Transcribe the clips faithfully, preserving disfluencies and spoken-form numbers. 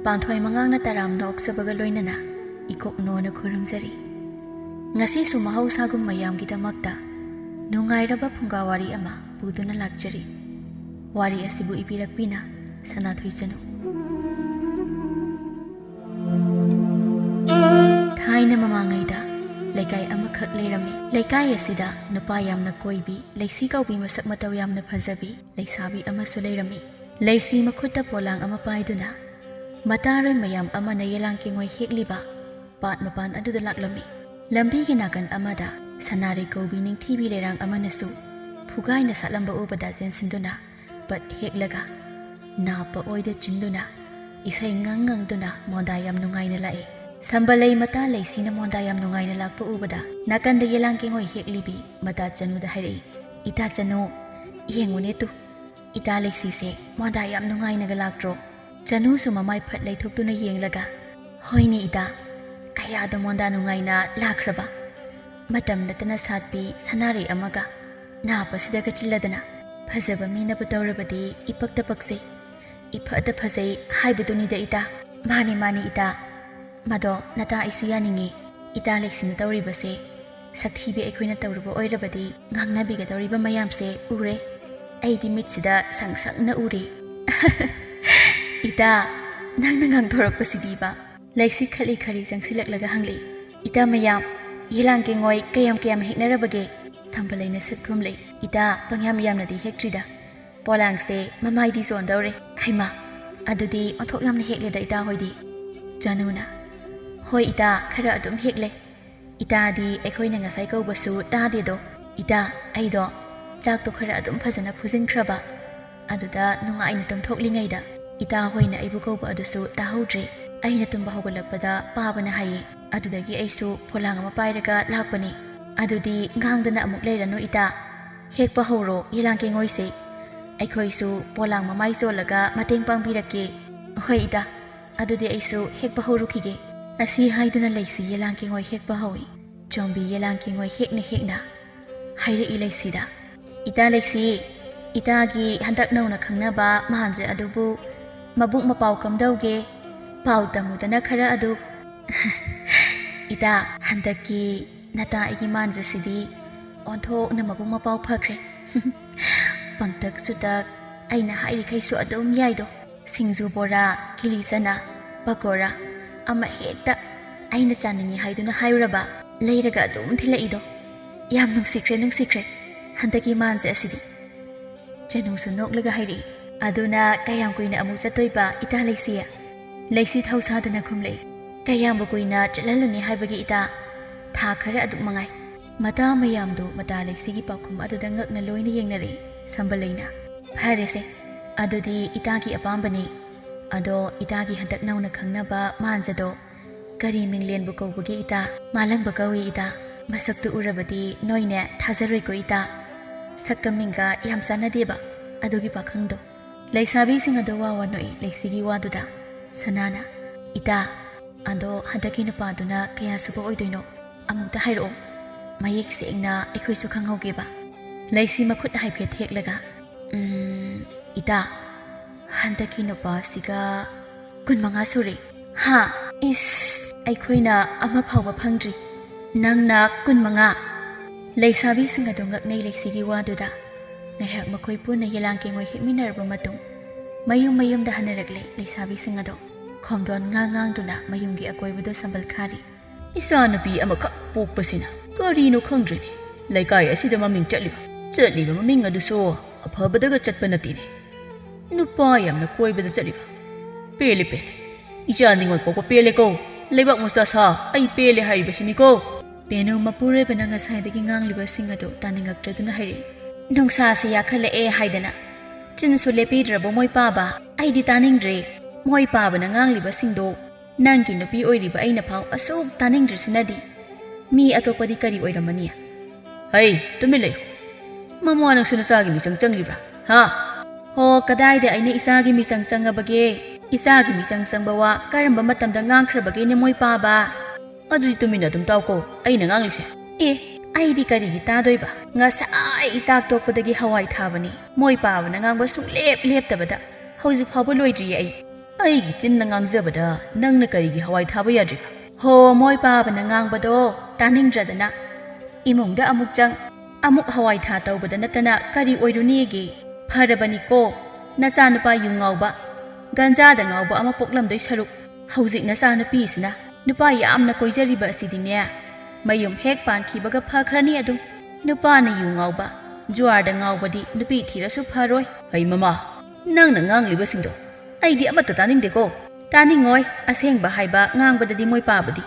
ꯄꯥꯟꯊꯣꯏ ꯃꯉꯥꯡꯅ ꯇꯔꯥꯝꯅ ꯑꯣꯛꯆꯕꯒ ꯂꯣꯏꯅꯅ ꯏꯀꯣꯛꯅꯣꯅ ꯈꯨꯔꯨꯝꯖꯔꯤ꯫ ꯉꯁꯤꯁꯨ ꯃꯍꯧꯁꯥꯒꯨꯝ ꯃꯌꯥꯝꯒꯤꯗꯃꯛꯇ ꯅꯨꯡꯉꯥꯏꯔꯕ ꯐꯨꯡꯒꯥ ꯋꯥꯔꯤ ꯑꯃ ꯄꯨꯗꯨꯅ ꯂꯥꯛꯆꯔꯤ꯫ ꯋꯥꯔꯤ ꯑꯁꯤꯕꯨ ꯏꯕꯤꯔꯛꯄꯤꯅ ꯁꯅꯥꯊꯣꯏ ꯆꯅꯨ꯫ ꯊꯥꯏꯅ ꯃꯃꯥꯡꯉꯩꯗ ꯂꯩꯀꯥꯏ ꯑꯃꯈꯛ ꯂꯩꯔꯝꯃꯤ꯫ ꯂꯩꯀꯥꯏ ꯑꯁꯤꯗ ꯅꯨꯄꯥ ꯌꯥꯝꯅ ꯀꯣꯏꯕꯤ, ꯂꯩꯁꯤ ꯀꯧꯕꯤ, ꯃꯁꯛ ꯃꯇꯧ ꯌꯥꯝꯅ ꯐꯖꯕꯤ ꯂꯩꯁꯥꯕꯤ ꯑꯃꯁꯨ ꯂꯩꯔꯝꯃꯤ꯫ ꯂꯩꯁꯤ ꯃꯈꯨꯠꯇ ꯄꯣꯂꯥꯡ ꯑꯃ ꯄꯥꯏꯗꯨꯅ ꯃꯇꯥꯔꯣꯏ ꯃꯌꯥꯝ ꯑꯃꯅ ꯌꯦꯂꯥꯡ ꯀꯦꯡꯉꯣꯏ ꯍꯦꯛꯂꯤꯕ ꯄꯥꯠ ꯃꯄꯥꯟ ꯑꯗꯨꯗ ꯂꯥꯛꯂꯝꯃꯤ꯫ ꯂꯝꯕꯤꯒꯤ ꯅꯥꯀꯟ ꯑꯃꯗ ꯁꯅꯥꯔꯩ ꯀꯧꯕꯤ ꯅꯤꯡꯊꯤꯕꯤ ꯂꯩꯔꯥꯡ ꯑꯃꯅꯁꯨ ꯐꯨꯒꯥꯏꯅ ꯁꯥꯠꯂꯝꯕ ꯎꯕꯗ ꯆꯦꯟꯁꯤꯟꯗꯨꯅ ꯄꯠ ꯍꯦꯛꯂꯒ ꯅꯥꯞꯄ ꯑꯣꯏꯗ ꯆꯤꯟꯗꯨꯅ ꯏꯁꯩ ꯉꯪ ꯉꯪꯗꯨꯅ ꯃꯣꯟꯗꯥ ꯌꯥꯝ ꯅꯨꯡꯉꯥꯏꯅ ꯂꯥꯛꯏ꯫ ꯁꯝꯕꯂꯩ ꯃꯇꯥ ꯂꯩꯁꯤꯅ ꯃꯣꯟꯗꯥ ꯌꯥꯝ ꯅꯨꯡꯉꯥꯏꯅ ꯂꯥꯛꯄ ꯎꯕꯗ ꯅꯥꯀꯟꯗ ꯌꯦꯂꯥꯡ ꯀꯦꯡꯉꯣꯏ ꯍꯦꯛꯂꯤꯕꯤ ꯃꯇꯥ ꯆꯅꯨꯗ ꯍꯥꯏꯔꯛꯏ, "ꯏꯇꯥ ꯆꯅꯨ, ꯌꯦꯡꯉꯨꯅꯦ ꯇꯨ, ꯏꯇꯥ ꯂꯩꯁꯤꯁꯦ ꯃꯣꯟꯗꯥ ꯌꯥꯝ ꯅꯨꯡꯉꯥꯏꯅꯒ ꯂꯥꯛꯇ꯭ꯔꯣ?" ꯆꯅꯨꯁꯨ ꯃꯃꯥꯏ ꯐꯠ ꯂꯩꯊꯣꯛꯇꯨꯅ ꯌꯦꯡꯂꯒ, "ꯍꯣꯏꯅꯦ ꯏꯇꯥ, ꯀꯌꯥꯗ ꯃꯣꯟꯗꯥ ꯅꯨꯡꯉꯥꯏꯅ ꯂꯥꯛꯈ꯭ꯔꯕ! ꯃꯇꯝ ꯅꯠꯇꯅ ꯁꯥꯠꯄꯤ ꯁꯅꯥꯔꯩ ꯑꯃꯒ ꯅꯥꯞꯄꯁꯤꯗꯒ ꯆꯤꯜꯂꯗꯅ ꯐꯖꯕ ꯃꯤꯅꯕꯨ ꯇꯧꯔꯕꯗꯤ ꯏꯄꯛꯇ ꯄꯛꯆꯩ, ꯏꯐꯗ ꯐꯖꯩ ꯍꯥꯏꯕꯗꯨꯅꯤꯗ ꯏꯇꯥ꯫" "ꯃꯥꯅꯤ, ꯃꯥꯅꯤ ꯏꯇꯥ, ꯃꯗꯣ ꯅꯇꯥ ꯑꯩꯁꯨ ꯌꯥꯅꯤꯡꯉꯤ꯫ ꯏꯇꯥ ꯂꯩꯁꯤꯅ ꯇꯧꯔꯤꯕꯁꯦ ꯁꯛꯊꯤꯕꯤ ꯑꯩꯈꯣꯏꯅ ꯇꯧꯔꯨꯕ ꯑꯣꯏꯔꯕꯗꯤ ꯉꯥꯡꯅꯕꯤꯒꯗꯧꯔꯤꯕ ꯃꯌꯥꯝꯁꯦ ꯎꯔꯦ꯫ ꯑꯩꯗꯤ ꯃꯤꯠꯁꯤꯗ ꯁꯪ ꯁꯪꯅ ꯎꯔꯦ꯫" "ꯏꯇꯥ, ꯅꯪꯅ ꯉꯥꯡꯊꯣꯔꯛꯄꯁꯤꯗꯤꯕ!" ꯂꯩꯁꯤ ꯈꯠꯂꯤ ꯈꯔꯤ ꯆꯪꯁꯤꯜꯂꯛꯂꯒ ꯍꯪꯂꯛꯏ, "ꯏꯇꯥ ꯃꯌꯥꯝ, ꯌꯦꯂꯥꯡ ꯀꯦꯡꯉꯣꯏ ꯀꯌꯥꯝ ꯀꯌꯥꯝ ꯍꯦꯛꯅꯔꯕꯒꯦ?" ꯁꯝꯕꯂꯩꯅ ꯁꯠ ꯈꯨꯝꯂꯛꯏ, "ꯏꯇꯥ, ꯄꯪꯌꯥꯝ ꯌꯥꯝꯅꯗꯤ ꯍꯦꯛꯇ꯭ꯔꯤꯗ꯫ ꯄꯣꯂꯥꯡꯁꯦ ꯃꯃꯥꯏꯗꯤ ꯆꯣꯟꯗꯧꯔꯦ꯫" "ꯍꯩꯃꯥ, ꯑꯗꯨꯗꯤ ꯑꯣꯟꯊꯣꯛ ꯌꯥꯝꯅ ꯍꯦꯛꯂꯦꯗ ꯏꯇꯥ ꯍꯣꯏꯗꯤ꯫" ꯆꯅꯨꯅ, "ꯍꯣꯏ ꯏꯇꯥ, ꯈꯔ ꯑꯗꯨꯝ ꯍꯦꯛꯂꯦ꯫ ꯏꯇꯥꯗꯤ ꯑꯩꯈꯣꯏꯅ ꯉꯁꯥꯏ ꯀꯧꯕꯁꯨ ꯇꯥꯗꯦꯗꯣ꯫" "ꯏꯇꯥ, ꯑꯩꯗꯣ ꯆꯥꯛꯇꯣ ꯈꯔ ꯑꯗꯨꯝ ꯐꯖꯅ ꯐꯨꯖꯤꯟꯈ꯭ꯔꯕ, ꯑꯗꯨꯗ ꯅꯨꯡꯉꯥꯏꯅ ꯇꯨꯝꯊꯣꯛꯂꯤꯉꯩꯗ ꯏꯇꯥ ꯍꯣꯏꯅ ꯑꯩꯕꯨ ꯀꯧꯕ ꯑꯗꯨꯁꯨ ꯇꯥꯍꯧꯗ꯭ꯔꯦ꯫ ꯑꯩꯅ ꯇꯨꯝꯕ ꯍꯧꯒꯠꯂꯛꯄꯗ ꯄꯥꯕꯅ ꯍꯥꯏꯌꯦ, ꯑꯗꯨꯗꯒꯤ ꯑꯩꯁꯨ ꯄꯣꯂꯥꯡ ꯑꯃ ꯄꯥꯏꯔꯒ ꯂꯥꯛꯄꯅꯤ꯫ ꯑꯗꯨꯗꯤ ꯉꯥꯡꯗꯅ ꯑꯃꯨꯛ ꯂꯩꯔꯅꯨ ꯏꯇꯥ, ꯍꯦꯛꯄ ꯍꯧꯔꯣ ꯌꯦꯂꯥꯡ ꯀꯦꯡꯉꯣꯏꯁꯦ꯫ ꯑꯩꯈꯣꯏꯁꯨ ꯄꯣꯂꯥꯡ ꯃꯃꯥꯏ ꯆꯣꯜꯂꯒ ꯃꯇꯦꯡ ꯄꯥꯡꯕꯤꯔꯛꯀꯦ꯫" "ꯍꯣꯏ ꯏꯇꯥ, ꯑꯗꯨꯗꯤ ꯑꯩꯁꯨ ꯍꯦꯛꯄ ꯍꯧꯔꯨꯈꯤꯒꯦ꯫" ꯑꯁꯤ ꯍꯥꯏꯗꯨꯅ ꯂꯩꯁꯤ ꯌꯦꯂꯥꯡ ꯀꯦꯡꯉꯣꯏ ꯍꯦꯛꯄ ꯍꯧꯏ꯫ ꯆꯣꯝꯕꯤ ꯌꯦꯂꯥꯡ ꯀꯦꯡꯉꯣꯏ ꯍꯦꯛꯅ ꯍꯦꯛꯅ ꯍꯥꯏꯔꯛꯏ ꯂꯩꯁꯤꯗ, "ꯏꯇꯥ ꯂꯩꯁꯤ, ꯏꯇꯥꯒꯤ ꯍꯟꯗꯛ ꯅꯧꯅ ꯈꯪꯅꯕ ꯃꯍꯥꯟꯖ ꯑꯗꯨꯕꯨ ꯃꯕꯨꯛ ꯃꯄꯥꯎ ꯀꯝꯗꯧꯒꯦ? ꯄꯥꯎ ꯇꯝꯃꯨꯗꯅ ꯈꯔ ꯑꯗꯨ꯫ ꯏꯇꯥ, ꯍꯟꯗꯛꯀꯤ ꯅꯇꯥ ꯑꯩꯒꯤ ꯃꯥꯟꯖꯁꯤꯗꯤ ꯑꯣꯟꯊꯣꯛꯅ ꯃꯕꯨꯡ ꯃꯄꯥꯎ ꯐꯈ꯭ꯔꯦ꯫ ꯄꯪꯇꯛ ꯆꯨꯇꯛ, ꯑꯩꯅ ꯍꯥꯏꯔꯤꯈꯩꯁꯨ ꯑꯗꯨꯝ ꯌꯥꯏꯗꯣ꯫ ꯁꯤꯡꯖꯨ ꯕꯣꯔꯥ, ꯀꯤꯂꯤ ꯆꯅꯥ, ꯄꯀꯣꯔꯥ, ꯑꯃ ꯍꯦꯛꯇ ꯑꯩꯅ ꯆꯥꯅꯤꯡꯉꯤ ꯍꯥꯏꯗꯨꯅ ꯍꯥꯏꯔꯨꯔꯕ, ꯂꯩꯔꯒ ꯑꯗꯨꯝ ꯊꯤꯜꯂꯛꯏꯗꯣ꯫ ꯌꯥꯝ ꯅꯨꯡꯁꯤꯈ꯭ꯔꯦ, ꯅꯨꯡꯁꯤꯈ꯭ꯔꯦ ꯍꯟꯗꯛꯀꯤ ꯃꯥꯟꯁꯦ ꯑꯁꯤꯗꯤ꯫ ꯆꯅꯨꯁꯨ ꯅꯣꯛꯂꯒ ꯍꯥꯏꯔꯛꯏ, "ꯑꯗꯨꯅ ꯀꯌꯥꯝ ꯀꯨꯏꯅ ꯑꯃꯨꯛ ꯆꯠꯇꯣꯏꯕ, ꯏꯇꯥ ꯂꯩꯁꯤ?" ꯂꯩꯁꯤ ꯊꯧꯁꯥꯗꯅ ꯈꯨꯝꯂꯛꯏ, "ꯀꯌꯥꯝꯕꯨ ꯀꯨꯏꯅ ꯆꯠꯍꯜꯂꯨꯅꯤ ꯍꯥꯏꯕꯒꯦ, ꯏꯇꯥ? ꯊꯥ ꯈꯔ ꯑꯗꯨꯛ ꯃꯉꯥꯏ꯫" ꯃꯇꯥ ꯃꯌꯥꯝꯗꯨ ꯃꯇꯥ ꯂꯩꯁꯤꯒꯤ ꯄꯥꯎꯈꯨꯝ ꯑꯗꯨꯗ ꯉꯛꯅ ꯂꯣꯏꯅ ꯌꯦꯡꯅꯔꯛꯏ ꯁꯝꯕꯜ ꯂꯩꯅ꯫ "ꯐꯔꯦꯁꯦ, ꯑꯗꯨꯗꯤ ꯏꯇꯥꯒꯤ ꯑꯄꯥꯝꯕꯅꯤ꯫ ꯑꯗꯣ ꯏꯇꯥꯒꯤ ꯍꯟꯗꯛ ꯅꯧꯅ ꯈꯪꯅꯕ ꯃꯥꯟꯖꯗꯣ ꯀꯔꯤ ꯃꯤꯡꯂꯦꯟꯕꯨ ꯀꯧꯕꯒꯦ, ꯏꯇꯥ?" "ꯃꯥꯂꯪꯕ ꯀꯧꯏ, ꯏꯇꯥ꯫ ꯃꯁꯛꯇꯨ ꯎꯔꯕꯗꯤ ꯅꯣꯏꯅꯦ ꯊꯥꯖꯔꯣꯏꯀꯣ, ꯏꯇꯥ꯫ ꯁꯛꯀ ꯃꯤꯡꯒ ꯌꯥꯝ ꯆꯥꯟꯅꯗꯦꯕ ꯑꯗꯨꯒꯤ ꯄꯥꯈꯪꯗꯣ꯫" ꯂꯩꯁꯥꯕꯤꯁꯤꯡ ꯑꯗꯨ ꯋꯥ ꯋꯥ ꯅꯣꯛꯏ ꯂꯩꯁꯤꯒꯤ ꯋꯥꯗꯨꯗ꯫ ꯁꯅꯥꯅ, "ꯏꯇꯥ, ꯑꯗꯣ ꯍꯟꯗꯛꯀꯤ ꯅꯨꯄꯥꯗꯨꯅ ꯀꯌꯥ ꯁꯨꯕ ꯑꯣꯏꯗꯣꯏꯅꯣ? ꯑꯃꯨꯛꯇ ꯍꯥꯏꯔꯛꯑꯣ, ꯃꯌꯦꯛ ꯁꯦꯡꯅ ꯑꯩꯈꯣꯏꯁꯨ ꯈꯪꯍꯧꯒꯦꯕ꯫" ꯂꯩꯁꯤ ꯃꯈꯨꯠ ꯍꯥꯏꯐꯦꯠ ꯊꯦꯛꯂꯒ, "ꯎꯝ, ꯏꯇꯥ, ꯍꯟꯗꯛꯀꯤ ꯅꯨꯄꯥꯁꯤꯒ ꯀꯨꯟꯃꯉꯥ ꯁꯨꯔꯦ꯫" "ꯍꯥ? ꯏꯁ, ꯑꯩꯈꯣꯏꯅ ꯑꯃ ꯐꯥꯎꯕ ꯐꯪꯗ꯭ꯔꯤ, ꯅꯪꯅ ꯀꯨꯟꯃꯉꯥ?" ꯂꯩꯁꯥꯕꯤꯁꯤꯡ ꯑꯗꯨ ꯉꯛꯅꯩ ꯂꯩꯁꯤꯒꯤ ꯋꯥꯗꯨꯗ꯫ ꯉꯥꯏꯍꯥꯛ ꯃꯈꯣꯏ ꯄꯨꯟꯅ ꯌꯦꯂꯥꯡ ꯀꯦꯡꯉꯣꯏ ꯍꯦꯛꯃꯤꯟꯅꯔꯕ ꯃꯇꯨꯡ, ꯃꯌꯨꯝ ꯃꯌꯨꯝꯗ ꯍꯟꯅꯔꯛꯂꯦ ꯂꯩꯁꯥꯕꯤꯁꯤꯡ ꯑꯗꯣ꯫ ꯈꯣꯡꯗꯣꯟ ꯉꯥ ꯉꯥꯡꯗꯨꯅ ꯃꯌꯨꯝꯒꯤ ꯑꯀꯣꯏꯕꯗꯨ ꯁꯝꯕꯜ ꯈꯥꯔꯤ꯫ "ꯏꯆꯥꯅꯨꯄꯤ ꯑꯃꯈꯛ ꯄꯣꯛꯄꯁꯤꯅ ꯀꯔꯤꯅꯣ ꯈꯪꯗ꯭ꯔꯦꯅꯦ, ꯂꯩꯀꯥꯏ ꯑꯁꯤꯗ ꯃꯃꯤꯡ ꯆꯠꯂꯤꯕ, ꯆꯠꯂꯤꯕ ꯃꯃꯤꯡ ꯑꯗꯨꯁꯨ ꯑꯐꯕꯗꯒ ꯆꯠꯄ ꯅꯠꯇꯦꯅꯦ꯫ ꯅꯨꯄꯥ ꯌꯥꯝꯅ ꯀꯣꯏꯕꯗ ꯆꯠꯂꯤꯕ꯫ ꯄꯦꯜꯂꯦ, ꯄꯦꯜꯂꯦ꯫ ꯏꯆꯥ ꯅꯤꯉꯣꯜ ꯄꯣꯛꯄ ꯄꯦꯜꯂꯦꯀꯣ꯫ ꯂꯩꯕꯥꯛ ꯃꯆꯥ ꯁꯥ, ꯑꯩ ꯄꯦꯜꯂꯦ ꯍꯥꯏꯔꯤꯕꯁꯤꯅꯤꯀꯣ꯫" ꯄꯦꯅꯨ ꯃꯄꯨꯔꯣꯏꯕꯅ ꯉꯁꯥꯏꯗꯒꯤ ꯉꯥꯡꯂꯤꯕꯁꯤꯡ ꯑꯗꯨ ꯇꯥꯅꯤꯡꯉꯛꯇ꯭ꯔꯗꯨꯅ ꯍꯥꯏꯔꯛꯏ, "ꯅꯨꯡꯁꯥꯁꯤ ꯌꯥꯈꯠꯂꯛꯑꯦ ꯍꯥꯏꯗꯅ ꯆꯤꯟꯁꯨ ꯂꯦꯞꯄꯤꯗ꯭ꯔꯕꯣ ꯃꯣꯏ ꯄꯥꯕ? ꯑꯩꯗꯤ ꯇꯥꯅꯤꯡꯗ꯭ꯔꯦ꯫ ꯃꯣꯏ ꯄꯥꯕꯅ ꯉꯥꯡꯂꯤꯕꯁꯤꯡꯗꯣ ꯅꯪꯒꯤ ꯅꯨꯄꯤ ꯑꯣꯏꯔꯤꯕ ꯑꯩꯅ ꯐꯥꯎ ꯑꯁꯨꯛ ꯇꯥꯅꯤꯡꯗ꯭ꯔꯤꯁꯤꯅꯗꯤ ꯃꯤ ꯑꯇꯣꯞꯄꯗꯤ ꯀꯔꯤ ꯑꯣꯏꯔꯝꯃꯅꯤ?" "ꯍꯩ, ꯇꯨꯃꯤꯟ ꯂꯩꯌꯨ꯫ ꯃꯃꯥ ꯅꯪꯁꯨ ꯅꯆꯥꯒꯤ ꯃꯤꯆꯪ ꯆꯪꯂꯤꯕ꯭ꯔꯥ? ꯍꯥ?" "ꯍꯣ, ꯀꯗꯥꯏꯗ ꯑꯩꯅ ꯏꯆꯥꯒꯤ ꯃꯤꯆꯪ ꯆꯪꯉꯕꯒꯦ? ꯏꯆꯥꯒꯤ ꯃꯤꯆꯪ ꯆꯪꯕ ꯋꯥ ꯀꯔꯝꯕ ꯃꯇꯝꯗ ꯉꯥꯡꯈ꯭ꯔꯕꯒꯦꯅꯦ ꯃꯣꯏ ꯄꯥꯕ?" "ꯑꯗꯨꯗꯤ ꯇꯨꯃꯤꯟꯅ ꯑꯗꯨꯝ ꯇꯥꯎꯀꯣ ꯑꯩꯅ ꯉꯥꯡꯂꯤꯁꯦ꯫" "ꯑꯦ, ꯑꯩꯗꯤ ꯀꯔꯤꯒꯤ ꯇꯥꯗꯣꯏꯕ? ꯉꯁꯥꯏ ꯆꯥꯛ ꯇꯣꯛꯄꯗꯒꯤ ꯍꯋꯥꯏ ꯊꯥꯕꯅꯤ꯫ ꯃꯣꯏ ꯄꯥꯕꯅ ꯉꯥꯡꯕ ꯁꯨꯡꯂꯦꯞ ꯂꯦꯞꯇꯕꯗ ꯍꯧꯖꯤꯛ ꯐꯥꯎꯕ ꯂꯣꯏꯗ꯭ꯔꯤꯌꯦ ꯑꯩ꯫ ꯑꯩꯒꯤ ꯆꯤꯟꯅ ꯉꯥꯡꯖꯕꯗ ꯅꯪꯅ ꯀꯔꯤꯒꯤ ꯍꯋꯥꯏ ꯊꯥꯕ ꯌꯥꯗ꯭ꯔꯤꯕ? ꯍꯣ, ꯃꯣꯏ ꯄꯥꯕꯅ ꯉꯥꯡꯕꯗꯣ ꯇꯥꯅꯤꯡꯗ꯭ꯔꯗꯅ ꯏꯃꯨꯡꯗ ꯑꯃꯨꯛ ꯆꯪ, ꯑꯃꯨꯛ ꯍꯋꯥꯏ ꯊꯥ ꯇꯧꯕꯗ ꯅꯠꯇꯅ ꯀꯔꯤ ꯑꯣꯏꯔꯨꯅꯤꯒꯦ? ꯐꯔꯕꯅꯤꯀꯣ, ꯅꯆꯥꯅꯨꯄꯥ ꯌꯨ ꯉꯥꯎꯕ, ꯒꯟꯖꯥꯗ ꯉꯥꯎꯕ ꯑꯃ ꯄꯣꯛꯂꯝꯗꯣꯏ ꯁꯔꯨꯛ, ꯍꯧꯖꯤꯛ ꯅꯆꯥꯅꯨꯄꯤꯁꯤꯅ ꯅꯨꯄꯥ ꯌꯥꯝꯅ ꯀꯣꯏꯖꯔꯤꯕ ꯑꯁꯤꯗꯤꯅꯦ, ꯃꯌꯨꯝ ꯍꯦꯛ ꯄꯥꯟꯈꯤꯕꯒ ꯐꯈ꯭ꯔꯅꯤ ꯑꯗꯨꯝ꯫ ꯅꯨꯄꯥꯅ ꯌꯨ ꯉꯥꯎꯕ, ꯖꯨꯋꯥꯔꯗ ꯉꯥꯎꯕꯗꯤ ꯅꯨꯄꯤ ꯊꯤꯔꯁꯨ ꯐꯔꯣꯏ꯫ ꯑꯩ ꯃꯃꯥ, ꯅꯪꯅ ꯉꯥꯡꯂꯤꯕꯁꯤꯡꯗꯣ ꯑꯩꯗꯤ ꯑꯃꯠꯇ ꯇꯥꯅꯤꯡꯗꯦꯀꯣ꯫ ꯇꯥꯅꯤꯡꯉꯣꯏ, ꯑꯁꯦꯡꯕ ꯍꯥꯏꯕ ꯉꯥꯡꯕꯗꯗꯤ ꯃꯣꯏ ꯄꯥꯕꯗꯤ꯫